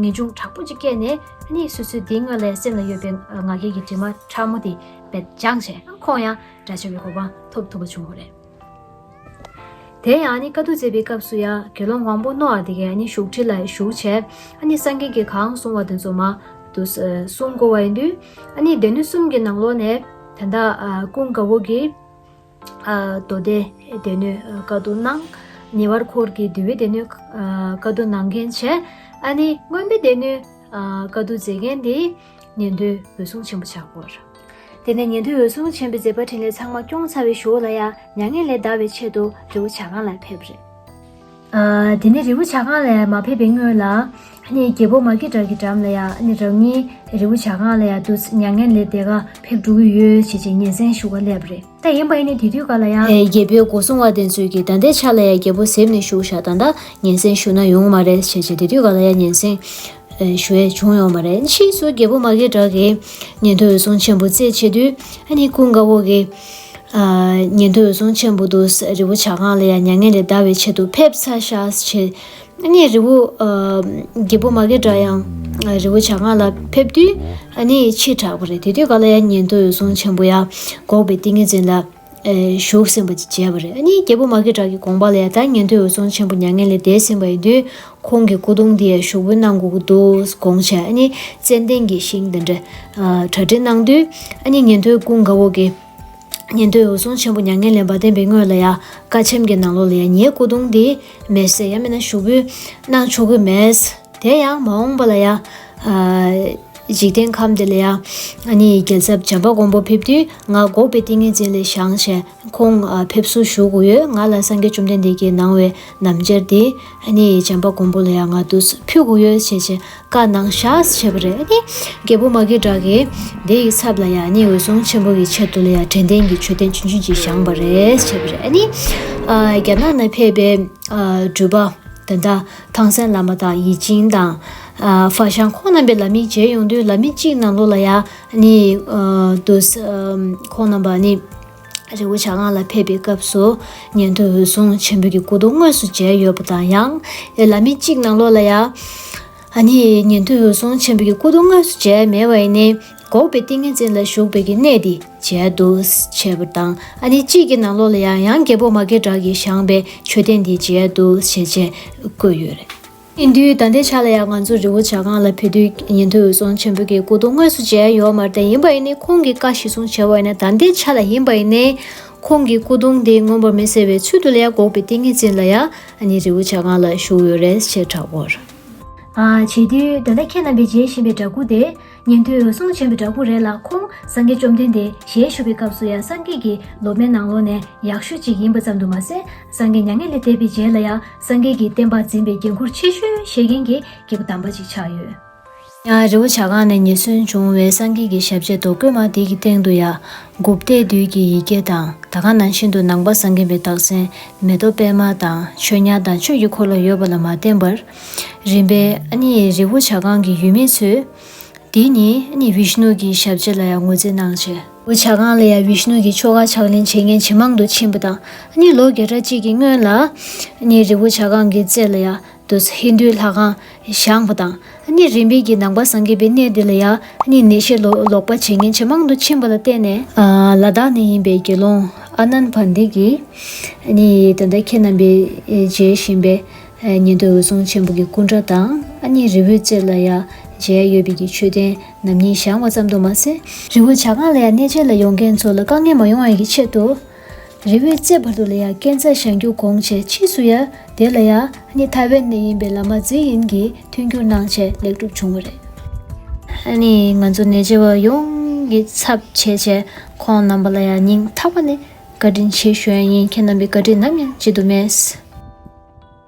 ངེས་འབྱུང་དྲག་པོ་ཅིག་སྐྱེས་ནས། ཨ་ནི་སོ་སོའི་དེའི་སྔོན་ལ་སེམས་ལ་ཡོད་པའི་ང་རྒྱལ་གྱི་དྲི་མ་ཕྲ་མོ་དེ་བས་སྦྱངས་བྱས། ཁོང་ཡང་དགྲ་བཅོམ་པའི་གོ་འཕང་ཐོབ་ཐུབ་པ་བྱུང་བ་རེད། དེ་ཡང་ཨ་ནི་བཀའ་བསྡུ་མཛད་པའི་སྐབས་སུ་ཡང་དགེ་སློང་དབང་པོ་རྣོ་བ་དེ་གས་ཨ་ནི་བཞུགས་ཁྲི་ལ་བཞུགས་བྱས། ཨ་ནི་སངས་རྒྱས་ཀྱིས་གང་གསུང་བ་དེ་ཚོ་མར་དུ་གསུང་དགོས་པ་ཡིན་དུས། ཨ་ནི་སྡེ་སྣོད་གསུམ་གྱི་ནང་ལོགས་ནས་ད་ལྟ་ཨ་ཀུན་དགའ་བོ་གིས། ཨ་མདོ་སྡེ་སྡེ་སྣོད་ཨ་བཀའ་བསྡུ་གནང་། ཉེ་བར་འཁོར་གྱི་འདུལ་བའི་སྡེ་སྣོད་ཨ་བཀའ་བསྡུ་གནང་མཁན་བྱས། ཨ་ནི་མངོན་པའི་སྡེ་སྣོད་ཨ་བཀའ་བསྡུ་མཛད་མཁན་དེ་ཉན་ཐོས་འོད་སྲུང་ཆེན་པོ་ཆགས་པ་རེད། དེ་ནས་ཉན་ཐོས་འོད་སྲུང་ཆེན་པོའི་མཛད་པ་འཕྲིན་ལས་ཚང་མ་སྐྱོང་ཚར་བའི་གཞུག་ལ་ཡང་མྱ་ངན་ལས་འདའ་བའི་ཆེད་དུ་རི་བོ་བྱ་རྐང་ལ་ཕེབས་པ་རེད། ཨ། དེ་ནས་རི་བོ་བྱ་རྐང་ལ་ཡང་མ་ཕེབས་པའི་སྔོན་ལ། ཨ་ནི་རྒྱལ་པོ་མ་སྐྱེས་དགྲ་གི་འགྲམ་ལ་ཡང་། ཨ་ནི་རང་ཉིད་རི་བོ་བྱ་རྐང་ལ་ཡང་དུ་མྱ་ངན་ལས་འདས་ག་ཕེབས་འགྲོ་གི་ཡོད་ཅེས་བྱས་ཉིན་མཚན་ཞུ་ག་སླེབས་པ་རེད། ད་ཡིན་པ་ཡིན་ནའི་དེ་དུས་ག་ལ་ཡང་། ཨེ། རྒྱལ་པོའི་སྒོ་སྲུང་བ་དེ་ཚོས་ཀྱིས་ད་ལྟའི་ཆ་ལ་ཡང་རྒྱལ་པོ་གཟིམ་ནས་བཞུགས་ཤག་ད་ལྟ་ཉིན་མཚན་ཞུ་ན་ཡོང་མ་རེད་ཅེས་བྱས། དེ་དུས་ག་ལ་ཡང་ཉིན་མཚན་ཨེ། ཞུ་ཡས་བྱུང་ཡོད་མ་རེད། ཕྱིས་སུ་རྒྱལ་པོ་མ་སྐྱེས་དགྲ་གིས་ཉན་ཐོས་འོད་སྲུང་ཆེན་པོ་རྩད་ཆོད་དུས། ཨ་ནི་ཀུན་དགའ་བོ་གིས། ཨ། ཉན་ཐོས་འོད་སྲུང་ཆེན་པོ་དུ་རི་བོ་བྱ་རྐང་ལ་ཡང་མྱ་ངན་ལས་འདའ་བའི་ཆེད་དུ་ཕེབས་ཚར་ཤག་ཅེས། ཨ་ནི་རི་བོ། ཨ། རྒྱལ་པོ་མ་སྐྱེས་དགྲ་ཡང་རི་བོ་བྱ་རྐང་ལ་ཕེབས་དུས། ཨ་ནི་ཕྱིས་དྲགས་པ་རེད། དེ་དུས་ག་ལ་ཡང་ཉན་ཐོས་འོད་སྲུང་ཆེན་པོ་ཡང་འགོག་པའི་ཏིང་ངེ་འཛིན་ལ། ཨེ། བཞུགས་ཟིན་པ་ཅིག་བྱས་པ་རེད། ཨ་ནི་རྒྱལ་པོ་མ་སྐྱེས་དགྲ་གི་དགོངས་པ་ལ་ཡང་ད་ཉན་ཐོས་འོད་སྲུང་ཆེན་པོ་མྱ་ངན་ལས་འདས་ཟིན་པ་ཡིན་དུས། ཁོང་གི་སྐུ་གདུང་འདི་ཡང་བཞུགས་གསོལ་གནང་དགོས་ཀྱི་འདུག་དགོངས་བྱས། ཨ་ནི་ཙན་དན་གྱི་ཤིང་འདི་འདྲ། ཨ། གྲ་སྒྲིག་གནང་དུས། ཨ་ནི་ཉན་ཐོས་ཀུན་དགའ་བོ་གིས། ཉན་ཐོས་འོད་སྲུང་ཆེན་པོ་མྱ་ངན་ལས་མ་འདས་པའི་སྔོན་ལ་ཡང་བཀའ་ཆེམས་ཀྱི་ནང་ལོགས་ལ་ཡང་ངའི་སྐུ་གདུང་འདི་མེད་ཟེར། ཡང་མིན་ན་ཞུགས་འབུལ་གནང་ཆོག་གི་མེད། དེ་ཡང་མ་འོངས་པ་ལ་ཡང་། ཨ། འཇིག་རྟེན་ཁམས་འདི་ལ་ཡང་། ཨ་ནི་རྒྱལ་ཚབ་བྱམས་པ་མགོན་པོ་ཕེབས་དུས་ང་འགོག་པའི་ཏིང་ངེ་འཛིན་ལ་བཞེངས་བྱས་ཁོང་། ཨ། ཕེབས་བསུ་ཞུ་དགོས་ཡོད། ང་ལ་སངས་རྒྱས་བཅོམ་ལྡན་འདས་ཀྱིས་གནང་བའི་ནམ་མཇལ་དེ། ཨ་ནི་བྱམས་པ་མགོན་པོ་ལ་ཡང་ང་དུ་ཕུལ་དགོས་ཡོད་ཅེས་བྱས་བཀའ་གནང་བཞག་བྱས་པ་རེད། ཨ་ནི་རྒྱལ་པོ་མ་སྐྱེས་དགྲ་གིས་དེ་ཡི་ཚབ་ལ་ཡང་ཨ་ནི་འོད་སྲུང་ཆེན་པོ་གི་ཆེད་དུ་ལ་ཡང་དྲན་རྟེན་གྱི་མཆོད་རྟེན་ཆུང་ཆུང་ཅིག་བཞེངས་པ་རེད་བྱས་པ་རེད། ཨ་ནི། ཨ། རྒྱ་ནག་ནས་ཕེབས་པའི། ཨ། སྒྲུབ་པ། ད་ལྟ་ཐང་སན་བླ་མ་དང་ཡི་ཅིང་དང་། ཨ། ཧྥ་ཤང་ཁོང་རྣམ་པའི་ལམ་ཡིག་མཇལ་ཡོང་དུས་ལམ་ཡིག་གཅིག་ནང་ལོགས་ལ་ཡང་ནི། ཨ། དུ། ཨ། ཁོང་རྣམ་པ་ནི་རི་བོ་བྱ་རྐང་ལ་ཕེབས་པའི་སྐབས་སུ་ཉན་ཐོས་འོད་སྲུང་ཆེན་པོ་གི་སྐུ་གདུང་དངོས་སུ་མཇལ་ཡོད་པ་དང་། ཡང་ལམ་ཡིག་གཅིག་ནང་ལོགས་ལ་ཡང་ཨ་ནི་ཉན་ཐོས་འོད་སྲུང་ཆེན་པོ་གི་སྐུ་གདུང་དངོས་སུ་མཇལ་མེད་པ་ཡིན་ནའི། འགོག་པའི་ཏིང་ངེ་འཛིན་ལ་བཞུགས་པའི་གི་གནས་འདི་མཇལ་འདུག་བྱས་པ་དང་། ཨ་ནི་གཅིག་གི་ནང་ལོགས་ལ་ཡང་ཡང་རྒྱལ་པོ་མ་སྐྱེས་དགྲ་གིས་བཞེངས་པའི་མཆོད་རྟེན་འདི་མཇལ་འདུག་ཞེས་བྱས་བཀོད་ཡོད་རེད། ཡིན་དུས་ད་ལྟའི་ཆ་ལ་ཡང་ང་ཚོ་རི་བོ་བྱ་རྐང་ལ་ཕེབས་དུས་ཉན་ཐོས་འོད་སྲུང་ཆེན་པོ་གི་སྐུ་གདུང་དངོས་སུ་མཇལ་ཡོད་མ་རེད། ཡིན་པ་ཡིན་ནའི་ཁོང་གི་བཀའ་གཞིར་བཟུང་བྱས་པ་ཡིན་ན། ད་ལྟའི་ཆ་ལ་ཡིན་པ་ཡིན་ནའི་ཁོང་གི་སྐུ་གདུང་དེ་མངོན་པར་མི་གསལ་བའི་ཚུལ་དུ་ལ་ཡང་འགོག་པའི་ཏིང་ངེ་འཛིན་ལ་ཡང་ཨ་ནི་རི་བོ་བྱ་རྐང་ལ་བཞུགས་ཡོད་རེད་ཅེས་གྲགས་འོར། ཨ། བྱེད་དུས་ད་ལྟ་ཁྱེད་རྣམ་པས་མཇལ་བཞིན་པའི་འདྲ་སྐུ་དེ་ཉན་ཐོས་འོད་སྲུང་ཆེན་པོའི་འདྲ་སྐུ་རེད་ལ། ཁོང་སངས་རྒྱས་བཅོམ་ལྡན་འདས་ཞལ་བཞུགས་པའི་སྐབས་སུ་ཡང་སངས་རྒྱས་ཀྱི་སློབ་མའི་ནང་ལོགས་ནས་ཡག་ཤོས་ཅིག་ཡིན་པ་ཙམ་དུ་མ་ཟད། སངས་རྒྱས་མྱ་ངན་ལས་འདས་པའི་རྗེས་ལ་ཡང་སངས་རྒྱས་ཀྱི་བསྟན་པ་འཛིན་པའི་འགན་ཁུར་ཆེ་ཤོས་བཞེས་མཁན་གྱི་སྐྱེས་བུ་དམ་པ་ཅིག་ཆགས་ཡོད། ཡང་རི་བོ་བྱ་རྐང་ནས་ཉེར་སོན་བྱུང་བའི་སངས་རྒྱས་ཀྱི་ཞབས་རྗེས་རྡོ་བརྐོས་མ་དེ་གི་སྟེང་དུ་ཡང་གུཔྟའི་བདུད་ཀྱི་ཡི་གེ་དང་། ད་ག་ནང་བཞིན་དུ་ནང་པ་སངས་རྒྱས་པའི་རྟགས་མཚན་མེ་ཏོག་པད་མ་དང་ཆོས་ཉ་དང་ཆོས་ཀྱི་འཁོར་ལོ་ཡོད་པ་ལ་མ་བརྟེན་པར། རིམ་པས་ཨ་ནི་རི་བོ་བྱ་རྐང་གི་ཡུལ་མི་ཚོས་དེ་ནི་ཨ་ནི་བིཤ་ནུ་གི་ཞབས་རྗེས་ལ་ཡང་ངོས་འཛིན་གནང་བྱས། རི་བོ་བྱ་རྐང་ལ་ཡང་བིཤ་ནུ་གི་ཆོ་ག་ཕྱག་ལེན་བྱེད་མཁན་ཇེ་མང་དུ་ཕྱིན་པ་དང་། ཨ་ནི་ལོ་བརྒྱ་ཕྲག་གཅིག་གི་སྔོན་ལ་ཨ་ནི་རི་བོ་བྱ་རྐང་གི་རྩེ་ལ་ཡང་དུ་ཧིན་རྡུའི་ལྷ་ཁང་བཞེངས་པ་དང་། ཨ་ནི་རིམ་པས་ཀྱི་ནང་པ་སངས་རྒྱས་པའི་གནས་འདི་ལ་ཡང་ཨ་ནི་ནད་གཞི་ལོ་ལོག་པ་བྱེད་མཁན་ཇེ་མང་དུ་ཕྱིན་པ་ལ་བརྟེན་ནས། ཨ། ལ་དྭགས་ནས་ཡིན་པའི་དགེ་སློང་ཨ་ནན་བན་དེ་གིས་ཨ་ནི་ད་ལྟ་ཁྱེད་རྣམ་པས་མཇལ་བཞིན་པའི་ཨ་ཉན་ཐོས་འོད་སྲུང་ཆེན་པོ་གི་སྐུ་འདྲ་དང་། ཨ་ནི་རི་བོའི་རྩེ་ལ་ཡང་མཇལ་ཡོད་པའི་གི་མཆོད་རྟེན་རྣམ་གཉིས་བཞེངས་པ་ཙམ་དུ་མ་ཟད། རི་བོ་བྱ་རྐང་ལ་ཡང་གནས་མཇལ་ལ་ཡོང་མཁན་ཚོ་ལ་དཀའ་ངལ་མ་ཡོང་བའི་གི་ཆེད་དུ། རི་བོའི་རྩེ་བར་དུ་ལ་ཡང་སྐས་འཛེག་བཞེངས་རྒྱུ་དགོངས་བྱས། ཕྱིས་སུ་ཡང་དེ་ལ་ཡང་ཨ་ནི་ཐའེ་ཝན་ནས་ཡིན་པའི་བླ་མ་ཛི་ཡིན་གྱིས་མཐུན་འགྱུར་གནང་བྱས་ལེགས་གྲུབ་བྱུང་བ་རེད། ཨ་ནི་ང་ཚོ་ནད་མཇལ་བ་ཡོངས་ཀྱི་ཚབ་བྱས་བྱས་ཁོང་རྣམ་པ་ལ་ཡང་སྙིང་ཐག་པ་ནས་བཀའ་དྲིན་ཆེ་ཞུ་ཡ་ཡིན། ཁྱེད་རྣམ་པའི་བཀའ་དྲིན་ནམ་ཡང་བརྗེད་དུ་མེད།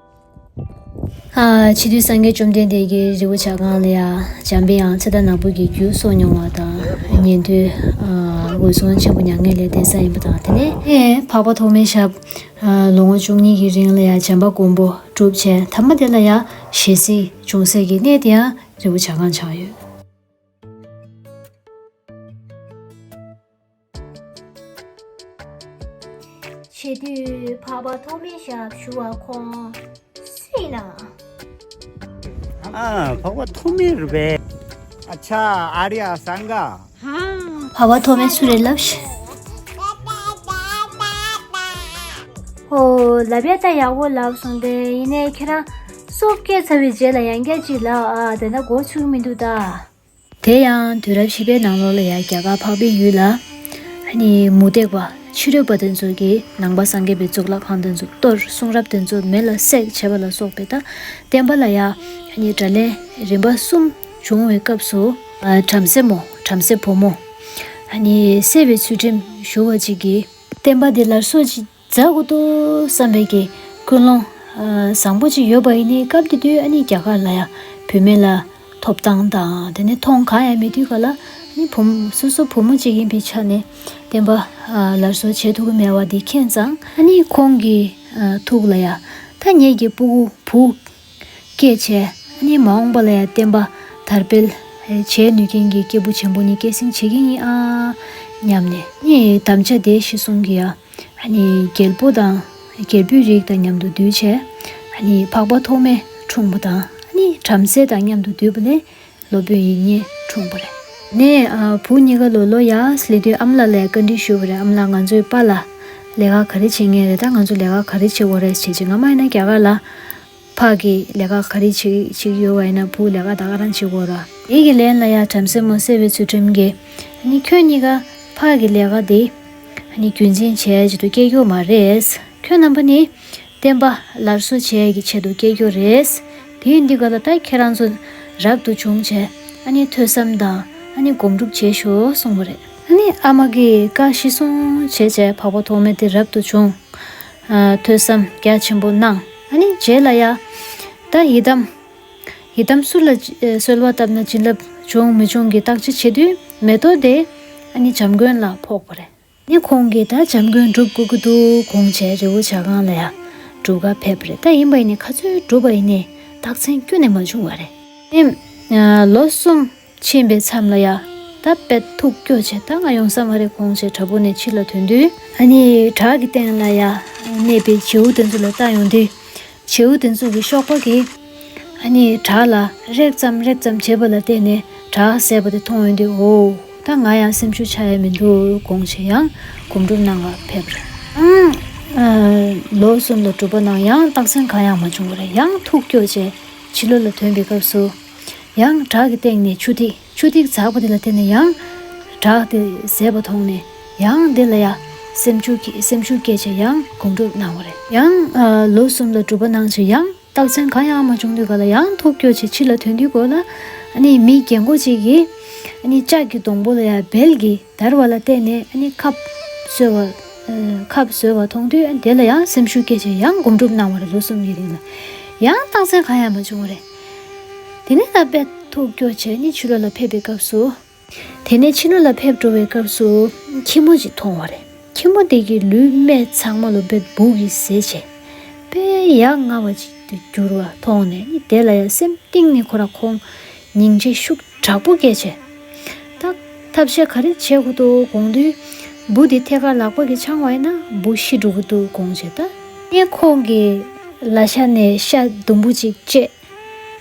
ཨ། ཕྱི་དུས་སངས་རྒྱས་བཅོམ་ལྡན་འདས་ཀྱིས་རི་བོ་བྱ་རྐང་ལ་ཡང་འཇམ་པའི་དབྱངས་ཚེ་དང་ནག་པོ་གི་རྒྱུ་གསུངས་མྱོང་བ་དང་། ཉན་ཐོས། ཨ། འོད་སྲུང་ཆེན་པོ་མྱ་ངན་ལས་འདས་ས་ཡིན་པ་དང་། དེ་ནས་འཕགས་པ་ཐོགས་མེད་ཞབས། ཨ། ལོ་ངོ་བཅུ་གཉིས་ཀྱི་རིང་ལ་ཡང་བྱམས་པ་མགོན་པོ་གྲུབ་བྱས། ཐ་མ་དེ་ལ་ཡང་ཞལ་གཟིགས་བྱུང་སའི་གི་གནས་དེ་ཡང་རི་བོ་བྱ་རྐང་ཆགས་ཡོད། བྱེད་དུས་འཕགས་པ་ཐོགས་མེད་ཞབས་ཞུ་བ་ཁོང་སུ་ཡིན་ན། ཨ། འཕགས་པ་ཐོགས་མེད་རེད་པས། ཨ་ཅག་ཨཱརྱ་སངྒ། འཕགས་པ་ཐོགས་མེད་སུ་རེད་ལབ་ཤིག་ཨོ། ལབ་ཡ་ད་ཡག་པོ་ལབ་སོང་སྟེ། ཡིན་ནའི་ཁྱེད་རང་སོ་སྐྱེས་ཚར་བའི་རྗེས་ལ་ཡང་བསྐྱར་ཅིག་ལབ་ཨ། དེ་འདྲ་མགོ་ཚོད་ཀྱི་མི་འདུག་ད། དེ་ཡང་དུས་རབས་བཞི་པའི་ནང་ལོགས་ལ་ཡང་རྒྱ་གར་འཕགས་པའི་ཡུལ་ལ། ཨ་ནི་མུ་སྟེགས་པ་ཕྱི་རོལ་པ་དེ་ཚོ་གིས་ནང་པ་སངས་རྒྱས་པའི་གཙུག་ལག་ཁང་དེ་ཚོ་གཏོར། གསུང་རབ་དེ་ཚོ་མེ་ལ་བསྲེགས་བྱས་པ་ལ་སོགས་པའི་ད་བསྟན་པ་ལ་ཡང་ཨ་ནི་དགྲ་ལན་རིམ་པ་གསུམ་བྱུང་བའི་སྐབས་སུ། ཨ། བྲམ་ཟེ་མོ། བྲམ་ཟེ་བུ་མོ། ཨ་ནི་སྲེད་པའི་ཚུལ་ཁྲིམས་ཞུ་བ་ཅིག་གིས་བསྟན་པ་འདི་སླར་གསོ་ཅིག་མཛད་དགོས་འདུག་བསམ་པའི་གི་ཀུན་སློང་ བཟང་པོ་ཅིག་ཡོད་པ་ཡིན་ནའི་སྐབས་དེ་དུས་ཨ་ནི་རྒྱ་གར་ལ་ཡ་བུད་མེད་ལ་ཐོབ་ཐང་དང་དེ་ནས་མཐོང་གང་ཡང་མེད་དུས་ག་ལ་ཨ་ནི་བུ་མོ་སོ་སོ་བུ་མོ་ཅིག་ཡིན་པའི་ཆ་ནས་བསྟན་པ་སླར་གསོ་བྱེད་ཐུབ་ཀྱི་མེད་པ་འདི་མཁྱེན་ཙང་ཨ་ནི་ཁོང་གི་ཐུགས་ལ་ཡ་ད་ངེད་ཀྱི་སྤུ་གུ་བུ་སྐྱེས་བྱས་ཨ་ནི་མ་འོངས་པ་ལ་ཡ་བསྟན་པ་དར་སྤེལ་བྱེད་ནུས་མཁན་གྱི་སྐྱེས་བུ་ཆེན་པོ་གཉིས་སྐྱེད་སྲིང་བྱེད་ཀྱི་ཡིན་ཨ་སྙམ་ནས་ཨ་ནི་དམ་བཅའ་དེ་གཞི་བཟུང་གི་ཡ། ཨ་ནི་རྒྱལ་པོ་དང་རྒྱལ་པོའི་རིགས་དང་མཉམ་དུ་འདུས་བྱས། ཨ་ནི་འཕགས་པ་ཐོགས་མེད་འཁྲུངས་པ་དང་ཨ་ནི་བྲམ་ཟེ་དང་མཉམ་དུ་འདུས་པ་ལས་སློབ་དཔོན་ཡིད་བརྙེས་འཁྲུངས་པ་རེད། ནས་ཨ་བུ་གཉིས་ཀ་ལོ་ལོ་ཡར་སླེབས་དུས་ཨ་མ་ལགས་ལ་བཀའ་འདྲི་ཞུས་པ་རེད། ཨ་མ་ལགས་ང་ཚོའི་པཱ་ལགས་ལས་ཀ་ག་རེ་བྱེད་མཁན་རེད། ད་ང་ཚོ་ལས་ཀ་ག་རེ་བྱེད་དགོས་རེད་ཟེར་བྱས་ང་མ་ཡིན་ན་རྒྱ་གར་ལ། ཕ་གི་ལས་ཀ་ག་རེ་བྱེད་བྱེད་ཀྱི་ཡོད་པ་ཡིན་ན་བུ་ལས་ཀ་ད་ག་རང་བྱེད་དགོས་ར། དེ་གི་ལན་ལ་ཡ་བྲམ་ཟེ་མོ་གསལ་བའི་ཚུལ་ཁྲིམས་ཀྱིས་ཨ་ནི་ཁྱོད་གཉིས་ཀ་ཕ་གི་ལས་ཀ་དེ་ཨ་ནི་རྒྱུན་འཛིན་བྱས་བྱེད་དུ་སྐྱེ་རྒྱུ་མ་རེད། ཁྱོད་རྣམ་པ་ནི་བསྟན་པ་སླར་གསོ་བྱེད་ཀྱི་ཆེད་དུ་སྐྱེ་རྒྱུ་རེད། དེ་ཡིན་དུས་ག་ལ་ད་ཁྱེད་རང་ཚོ་རབ་ཏུ་བྱུང་བྱས་ཨ་ནི་ཐོས་བསམ་དང་ཨ་ནི་སྒོམ་སྒྲུབ་བྱེད་ཤོག་གསུངས་པ་རེད། ཨ་ནི་ཨ་མ་གི་བཀའ་གཞི་བཟུང་བྱས་བྱས་འཕགས་པ་ཐོགས་མེད་དེ་རབ་ཏུ་བྱུང་། ཐོས་བསམ་རྒྱ་ཆེན་པོ་གནང་། ཨ་ནི་རྗེས་ལ་ཡ། ད་ཡི་དམ། ཡི་དམ་སུ་ལ་གསོལ་བ་བཏབ་ན་བྱིན་རླབས་འབྱུང་མི་འབྱུང་གི་བརྟག་དཔྱད་བྱེད་དུས་མེ་ཏོག་དེ་ཨ་ནི་བྱམས་མགོན་ལ་ཕོག་པ་རེད། ནི་ཁོང་གིས་ད་བྱམས་མགོན་སྒྲུབ་དགོས་ཀྱི་འདུག་དགོངས་བྱས་རི་བོ་བྱ་རྐང་ལ་ཡ་སྒྲུབ་གར་ཕེབས་པ་རེད། ད་ཡིན་པ་ཡིན་ནའི་ཁ་ཚོན་སྒྲུབ་པ་ཡིན་ནའི་རྟགས་མཚན་ཁྱོན་ནས་མ་བྱུང་བ་རེད། ཨེམ། ལོ་གསུམ། ཕྱིན་པའི་མཚམས་ལ་ཡ། ད་དཔེ་ཐུགས་སྐྱོ་བྱས་ད་ང་ཡོང་ས་མ་རེད་དགོངས་བྱས་བྲག་ཕུག་ནས་ཕྱི་ལ་ཐོན་དུས་ཨ་ནི་བྲག་གི་སྟེང་ལ་ཡ་གནས་པའི་བྱེའུ་དེ་ཚོ་ལ་ལྟ་ཡོང་དུས་བྱེའུ་དེ་ཚོ་གི་གཤོག་པ་གིས་ཨ་ནི་བྲག་ལ་རེག་ཙམ་རེག་ཙམ་བྱེད་པ་ལ་བརྟེན་ནས་བྲག་ཟད་པ་དེ་མཐོང་ཡོང་དུས་འོ་ད་ང་ཡང་སེམས་ཤུགས་ཆག་ཡ་མི་འདུག་དགོངས་བྱས་ཡང་སྒོམ་སྒྲུབ་གནང་བར་ཕེབས་རེད། ཨང་། ལོ་གསུམ་ལ་སྒྲུབ་པ་གནང་ཡང་རྟགས་མཚན་གང་ཡང་མ་བྱུང་བ་རེད། ཡང་ཐུགས་སྐྱོ་བྱས་ཕྱི་ལོགས་ལ་ཐོན་པའི་སྐབས་སུ། ཡང་བྲག་གི་སྟེང་ནས་ཆུ་ཐིགས་ཆུ་ཐིགས་འཛག་པ་དེ་ལ་བརྟེན་ནས་ཡང་བྲག་དེ་ཟད་པ་མཐོང་ནས་ཡང་དེ་ལ་ཡང་སེམས་ཤུགས་སྐྱེ་སེམས་ཤུགས་སྐྱེས་བྱས་ཡང་སྒོམ་སྒྲུབ་གནང་བ་རེད། ཡང་ལོ་གསུམ་ལ་སྒྲུབ་པ་གནང་བྱས་ཡང་རྟགས་མཚན་གང་ཡང་མ་བྱུང་དུས་ག་ལ་ཡང་ཐུགས་སྐྱོ་བྱས་ཕྱི་ལ་ཐོན་དུས་གོ་ལ་ཨ་ནི་མི་རྒན་གོག་ཅིག་གིས་ཨ་ནི་ལྕགས་ཀྱི་སྡོང་པོ་ལ་ཡང་བལ་གྱིས་བརྡར་བ་ལ་བརྟེན་ནས་ཨ་ནི་ཁབ་བཟོས་པ་ཁབ་བཟོས་པ་མཐོང་དུས་དེ་ལ་ཡང་སེམས་ཤུགས་སྐྱེས་བྱས་ཡང་སྒོམ་སྒྲུབ་གནང་བ་རེད། ལོ་གསུམ་གྱི་རིང་ལ་ཡང་རྟགས་མཚན་གང་ཡང་མ་བྱུང་བ་རེད། དེ་ནས་ད་དཔེ་ཐུགས་སྐྱོ་བྱས་ནས་ཕྱི་ལོགས་ལ་ཕེབས་པའི་སྐབས་སུ། དེ་ནས་ཕྱི་ལོགས་ལ་ཕེབས་འགྲོ་བའི་སྐབས་སུ་ཁྱི་མོ་ཅིག་མཐོང་བ་རེད། ཁྱི་མོ་དེ་གི་ལུས་སྨད་ཚང་མ་ལོ་དཔེ་སྦུག་གིས་ཟས་བྱས། དཔེ་ཡ་ང་བ་ཅིག་ཏུ་གྱུར་བ་མཐོང་ནས་ནི་དེ་ལ་ཡ་སེམས་གཏིང་ནས་ཁོ་ར་ཁོང་སྙིང་རྗེ་ཤུགས་དྲག་པོ་སྐྱེས་བྱས། ད་ཐབས་ཤེས་ག་རེ་བྱེད་དགོས་འདུག་དགོངས་དུས། འབུ་དེ་ཐད་ཀར་ལག་པ་གིས་འཆང་བ་ཡིན་ན་འབུ་ཤི་འགྲོ་གི་འདུག་དགོངས་བྱས་ད། ངས་ཁོང་གི་ལ་ཤ་ནས་ཤ་དུམ་བུ་གཅིག་བཅད།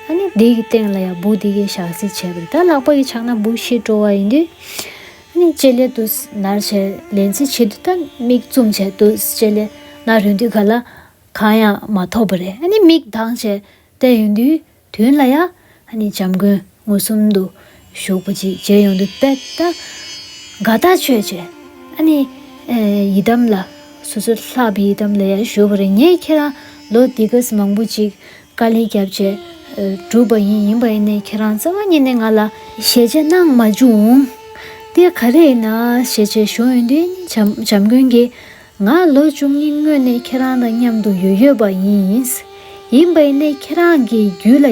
ཨ་ནི་དེ་གི་སྟེང་ལ་ཡང་འབུ་དེ་གའི་ཞག་རྩི་བྱས་པ་རེད། ད་ལག་པ་གིས་འཆང་ན་འབུ་ཤི་འགྲོ་བ་ཡིན་དུས། ཨ་ནི་ལྕེ་ལེ་དུ་ནར་བྱས་ལན་རྩི་བྱེད་དུས་ད་མིག་བཙུམ་བྱས་དུ་ལྕེ་ལེ་ནར་ཡོང་དུས་ག་ལ་གང་ཡང་མ་ཐོབ་པ་རེད། ཨ་ནི་མིག་གདངས་བྱས་བལྟས་ཡོང་དུས་མདུན་ལ་ཡ་ཨ་ནི་བྱམས་མགོན་མངོན་སུམ་དུ་བཞུགས་པ་ཅིག་མཇལ་ཡོང་དུས་དཔེ་ད་དགའ་ཐག་ཆོད་བྱས་ཨ་ནི་ཡི་དམ་ལ་སོ་སོ་ལྷག་པའི་ཡི་དམ་ལ་ཡ་ཞུས་པ་རེད། ངས་ཁྱེད་རང་ལོ་འདི་ག་ཙམ་མང་པོ་ཅིག་དཀའ་ལས་བརྒྱབ་བྱས་བསྒྲུབས་པ་ཡིན། ཡིན་པ་ཡིན་ནའི་ཁྱེད་རང་རྩ་བ་ཉིད་ནས་ང་ལ་ཞལ་ཆད་གནང་མ་བྱུང་། དེ་ག་རེ་ཡིན་ན་ཞེས་བྱས་ཞུ་ཡོང་དུས་ནི་བྱམས་བྱམས་མགོན་གྱིས་ང་ལོ་བཅུ་གཉིས་སྔོན་ནས་ཁྱེད་རང་དང་མཉམ་དུ་ཡོད་ཡོད་པ་ཡིན། ཡིན་པ་ཡིན་ནའི་ཁྱེད་རང་གི་རྒྱུད་ལ་ཡ་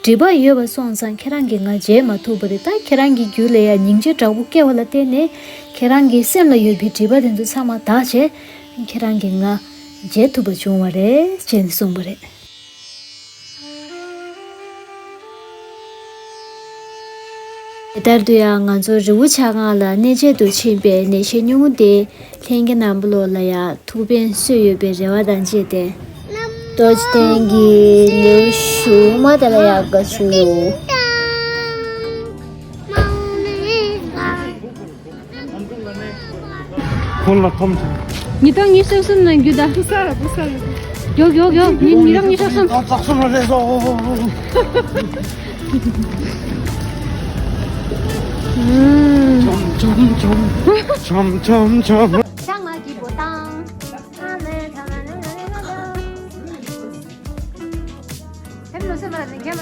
སྒྲིབ་པ་ཡོད་པ་སོང་ཙང་ཁྱེད་རང་གིས་ང་མཇལ་མ་ཐུབ་པ་རེད། ད་ཁྱེད་རང་གི་རྒྱུད་ལ་ཡ་སྙིང་རྗེ་དྲག་པོ་སྐྱེ་བ་ལ་བརྟེན་ནས་ཁྱེད་རང་གི་སེམས་ལ་ཡོད་པའི་སྒྲིབ་པ་དེ་ཚོ་ཚང་མ་དག་བྱས་ཁྱེད་རང་གིས་ང་མཇལ་ཐུབ་པ་བྱུང་བ་རེད་ཅེས་གསུངས་པ་རེད། དེ་ལྟར་དུ་ཡང་ང་ཚོ་རི་བོ་བྱ་རྐང་ལ་གནས་མཇལ་དུ་ཕྱིན་པའི་གནས་བཤད་སྙུང་གུ་དེ་ལྷན་རྒྱས་རྣམ་པ་ལོ་ལ་ཡང་ཐུགས་ཕན་གསོས་ཡོད་པའི་རེ་བ་དང་བཅས་ཏེ། རྡོ་རྗེ་གདན་གྱི་ལེའུ་གཞུག་མ་དེ་ལ་ཡང་དགའ་བསུ། ཁོང་ལ་ཁོམ་བྱུང་། ཉིས་སྟོང་ཉི་ཤུ་གསུམ་ནང་རྒྱུ་ད། བུ་ས་ར་བུ་ས་ར། ཡོག་ཡོག་ཡོག་ཉི་ཉིས་སྟོང་ཉི་ཤུ་གསུམ། ཨ་ཙག་སུ་མ་རེད་སོ། ཆོམ་ཆོམ་ཆོམ། ཆོམ་ཆོམ་ཆོམ། ཤ་ང་གི་བོ་ཏང་། ཨ་ལེ་ཐ་ན་ན་ན་ན་ན། ཧེམ་ལོ་སེ་མ་ར་ནི་གེ་མ།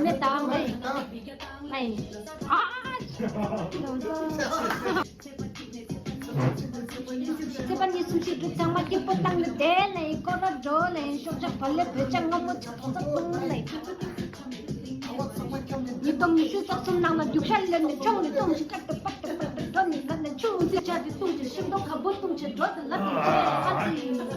ད་ང་ཨ། ཚེས་པ་ཉི་ཤུ་ཞིག་གི་ཚང་མ་སྐྱིད་པོ་བཏང་ནས་བསྡད་ལ་ཡིན། སྐོར་ར་འགྲོ་ལ་ཡིན། ཤོག་བྱ་བ་ལས་བོད་ཇ་མངར་མོ་ཆགས་ཐོག་ས་བཏུང་ལ་ཡིན། ཉིས་སྟོང་ཉི་ཤུ་རྩ་གསུམ་ནང་ལ་རྒྱུག་ཤར་ལེན་ནས་མཆོང་ནས་བཏུང་ཞིག་ཀ་ཏི་པ་ཏི་པ་ཏི་ཐོ་ནི་ལ་ནས་ཆུ་འུ་ཚི་ཆ་དེ་བཏུང་ཞིག་ཤིང་ཏོག་ཁ་བུ་བཏུང་ཞིག་འགྲོ་དེ་ལ་དེ་ཆེ་ཨ་ཙི། ཕན་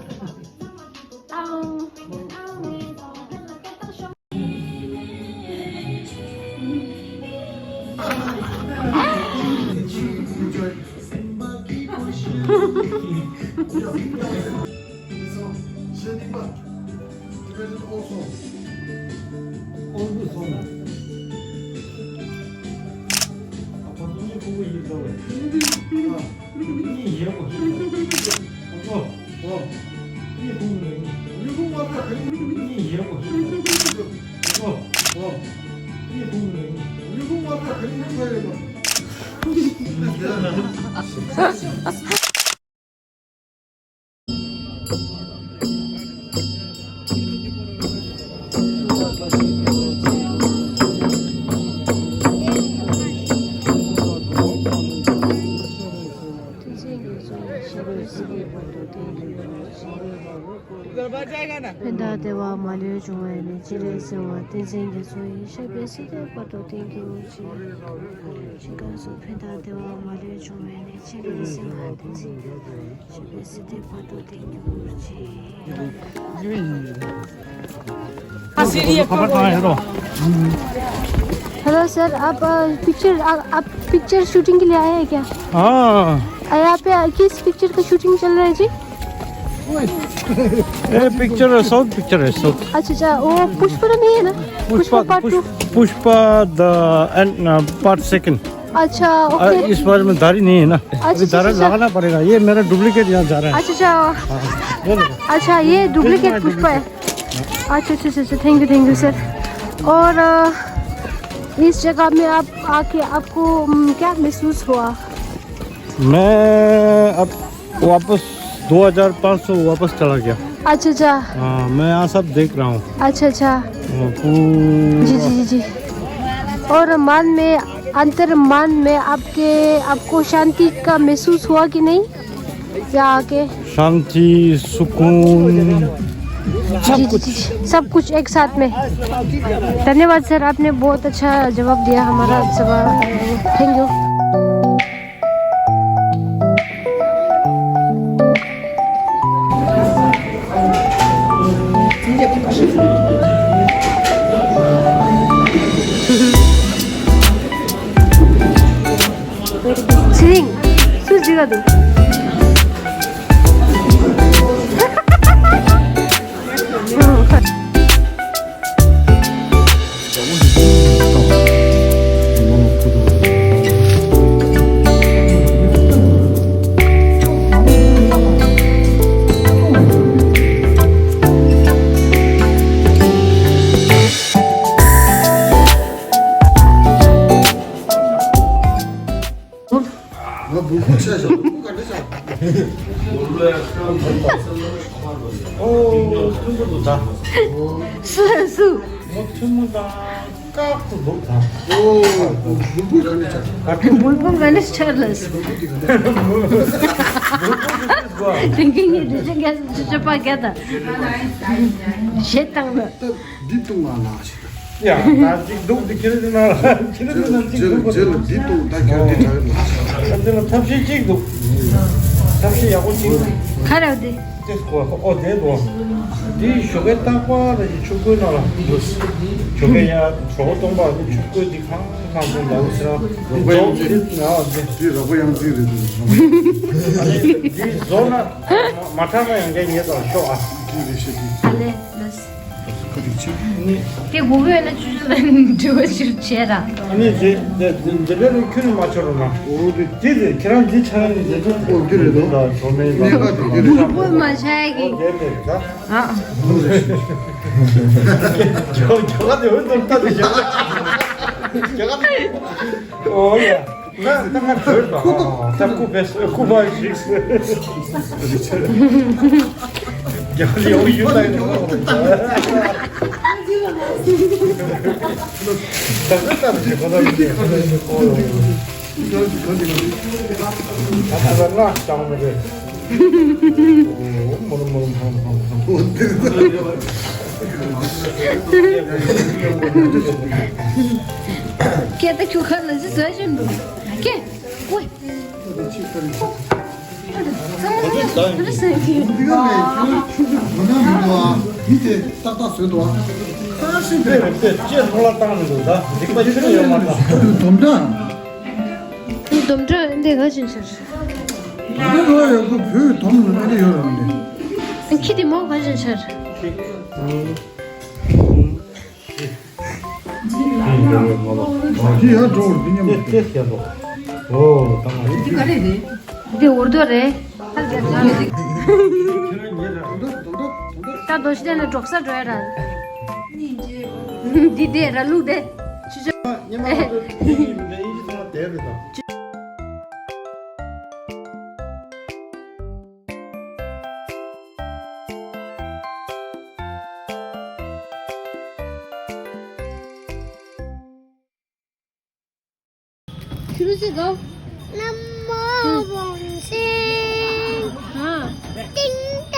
བདག་བདེ་བ་མ་ལུས་འབྱུང་བའི་གནས། སྤྱན་རས་གཟིགས་དབང་བསྟན་འཛིན་རྒྱ་མཚོ་ཡི། གཤེགས་པའི་སྲས་བསྟན་བར་དུ་བརྟན་གྱུར་ཅིག། ཕན་བདག་བདེ་བ་མ་ལུས་འབྱུང་བའི་གནས། སྤྱན་རས་གཟིགས་དབང་བསྟན་འཛིན་རྒྱ་མཚོ་ཡི། གཤེགས་པའི་སྲས་བསྟན་བར་དུ་བརྟན་གྱུར་ཅིག། hello sir, आप पिक्चर आप picture shooting के लिए आए हैं क्या? हाँ। यहाँ पे किस पिक्चर का शूटिंग चल रहा है जी? ये पिक्चर है, साउथ पिक्चर है, साउथ। अच्छा अच्छा, वो पुष्पा तो नहीं है ना? Pushpa part two. Pushpa the end part second. अच्छा, ओके। इस बार में दाढ़ी नहीं है ना? अच्छा, अभी दाढ़ी लगाना पड़ेगा। ये मेरा डुप्लीकेट यहाँ जा रहा है। अच्छा अच्छा। अच्छा, ये डुप्लीकेट पुष्पा है। अच्छा अच्छा अच्छा, thank you thank you sir. और इस जगह में आप आके आपको क्या महसूस हुआ? मैं अब वापस दो हज़ार पाँच सौ वापस चला गया। अच्छा अच्छा। हाँ, मैं यहाँ सब देख रहा हूँ। अच्छा अच्छा। जी जी जी जी। और मन में, अंतर मन में आपके, आपको शांति का महसूस हुआ कि नहीं? क्या आके शांति, सुकून, सब कुछ। सब कुछ एक साथ में। धन्यवाद सर, आपने बहुत अच्छा जवाब दिया हमारा सवाल। Thank you. Sing, sus juga tuh. ང་འབུར་འབུར་ཆགས་ཤག་འབུར་འབུར་ག་འདྲ་ཆགས། ཨོ་ཐུན་མོང་དུ་ད། སུ་སུ། ངོ་ཐུན་མོང་དང་དཀར་པོ་འདུག་ད། ཨོ་འབུར་འབུར་ག་འདྲ་ཆགས། འབུར་འབུར་ག་འདྲ་ཆགས་ལ། འབུར་འབུར་ག་འདྲ་ཆགས། དེང་གི་ངའི་འདྲི་ཆེན་ག་ཅི་ཅི་པ་ག་ད། ཞེ་དང་ལ། འདི་བཏུང་བ་ལ་ཞིག་ཡ། ད་ཅིག་འདུག་འདི་ཁྱེད་རང་ཚོ་ན་ལ་ཁྱེད་རང་ཚོ་ན་ཅིག་འདུག་རྗེས་ལ་འདི་བཏུང་ད་ཁྱེད་འདི་དྲག་ཡོད་ལ། ད་འདི་ལ་ཐབས་ཤེས་གཅིག་འདུག་ཐབས་ཤེས་ཡག་པོ་གཅིག་འདུག་ག་རེ་འདི། དེ་སྐོར་ཨོ་དེ་འདུག་འདི་ཞོགས་ཀའི་རྟག་པར་ལ་ཡི་ཆུ་ཁོལ་ནང་ལ་ཞོགས་ཀའི་ཡ་གྲོགས་སྟོང་པ་འདི་ཆུ་ཁོལ་འདི་ཁང་ཁང་སོང་ལ་འོ་ཟེར་འདི་རོགས་པ་ཡང་འདི་ན་འདི། འདི་རོགས་པ་ཡང་འདི་རེད་འདུག་འདི་བཟོ་ན་མ་མ་དྲག་ན་ཡང་འདི་ངེད་ཚོ་ལ་ཤོག་ཨ། འདི་རེད་ཤེས་འདི། ཨ་ལེ་ལེས། དེ་གོ་གི་ཡོད་ན་ཆུ་ཆུ་ལ་འབྲེལ་བ་ཞིག་བྱས་ར། ཨ་ནི་དེ་དེ་དེ་འདྲ་ལས་ཁྱོད་ནི་མ་ཆོར་རོ་ན། འོ་དེ་དེ་དེ་ཁྱེད་རང་འདི་ཆ་ནི་དེ་ཚོ་འོ་དེ་རེད་དོ། ད་གྲོ་མེད་ལ་གནས་ཀ་དེ་དེ་རེད། འབུར་འབུར་མ་བྱ་ཡ་གི། དེ་དེ་ད། ཨ། ཇོ་ཇོ་ག་དེ་འོ་དེ་ད་དེ་ཇོ་ག་ཇོ་ག་དེ། འོ་ཡ། ཁོ་ཁོ་ཁོ་བེས་ཁོ་བ་ཞིག་སུ། ཡང་ཡང་ཡོད་ད་ཡོད། སྐད་ད་ཁྱོད་ཁ་ལ་ཟི་ཟ་བཞིན་འདུག་ཁྱེད། ཝེ། འདི་ག་མེད་ཁྱོད་ཁྱོད་ཁྱོད་ཟ་གི་ཡོད། ང་ན་མི་འདུག་ཨ། མི་དེ་ཏག་ཏག་བཟོས་འདུག་ཨ། ཁ་ཤས་དེ་རེད་དེ་ལྕེ་ལྷོ་ལ་བཏང་མི་འདུག་ད་འཇིགས་པ་ཆེན་པོ་ཡོད་མ་རེད། དོམ་ཁྲ། དོམ་ཁྲ་འདི་ག་བཞིན་ཤར། ད་ལྟ་རོ་ཡོད་གོ་བོད་དོམ་ལ་ཨ་ལེ་ཡོད་རང་འདི། ཁྱི་དེ་མོ་ག་བཞིན་ཤར། གཅིག་གཉིས། འདི་ཡར་འགྲོ་བར་འདི་མཉམ་དུ། ཏེ་ཏེ་ཡར་འགྲོ། ཨོ་ད་ང་འདི་ག་རེ་རེད། འདི་འུར་རྡོ་རེད། ད་རྡོ་ཤི་དེ་ནས་འབྲོག་ས་འགྲོ་ཡ་ར། འདི་དེ་ར་ལུག་དེ། ཆུ་ཆུ། ཉི་མ་ང་ཚོ་དེ་ཡིན་མིན་དེ་ཨིན་ཇི་ཚང་མ་དེ་རེད་ད། ཁྱོད་རུ་ཟེར་གོ། ན་མོ་བོང་སེང་། ཧ། ཏིང་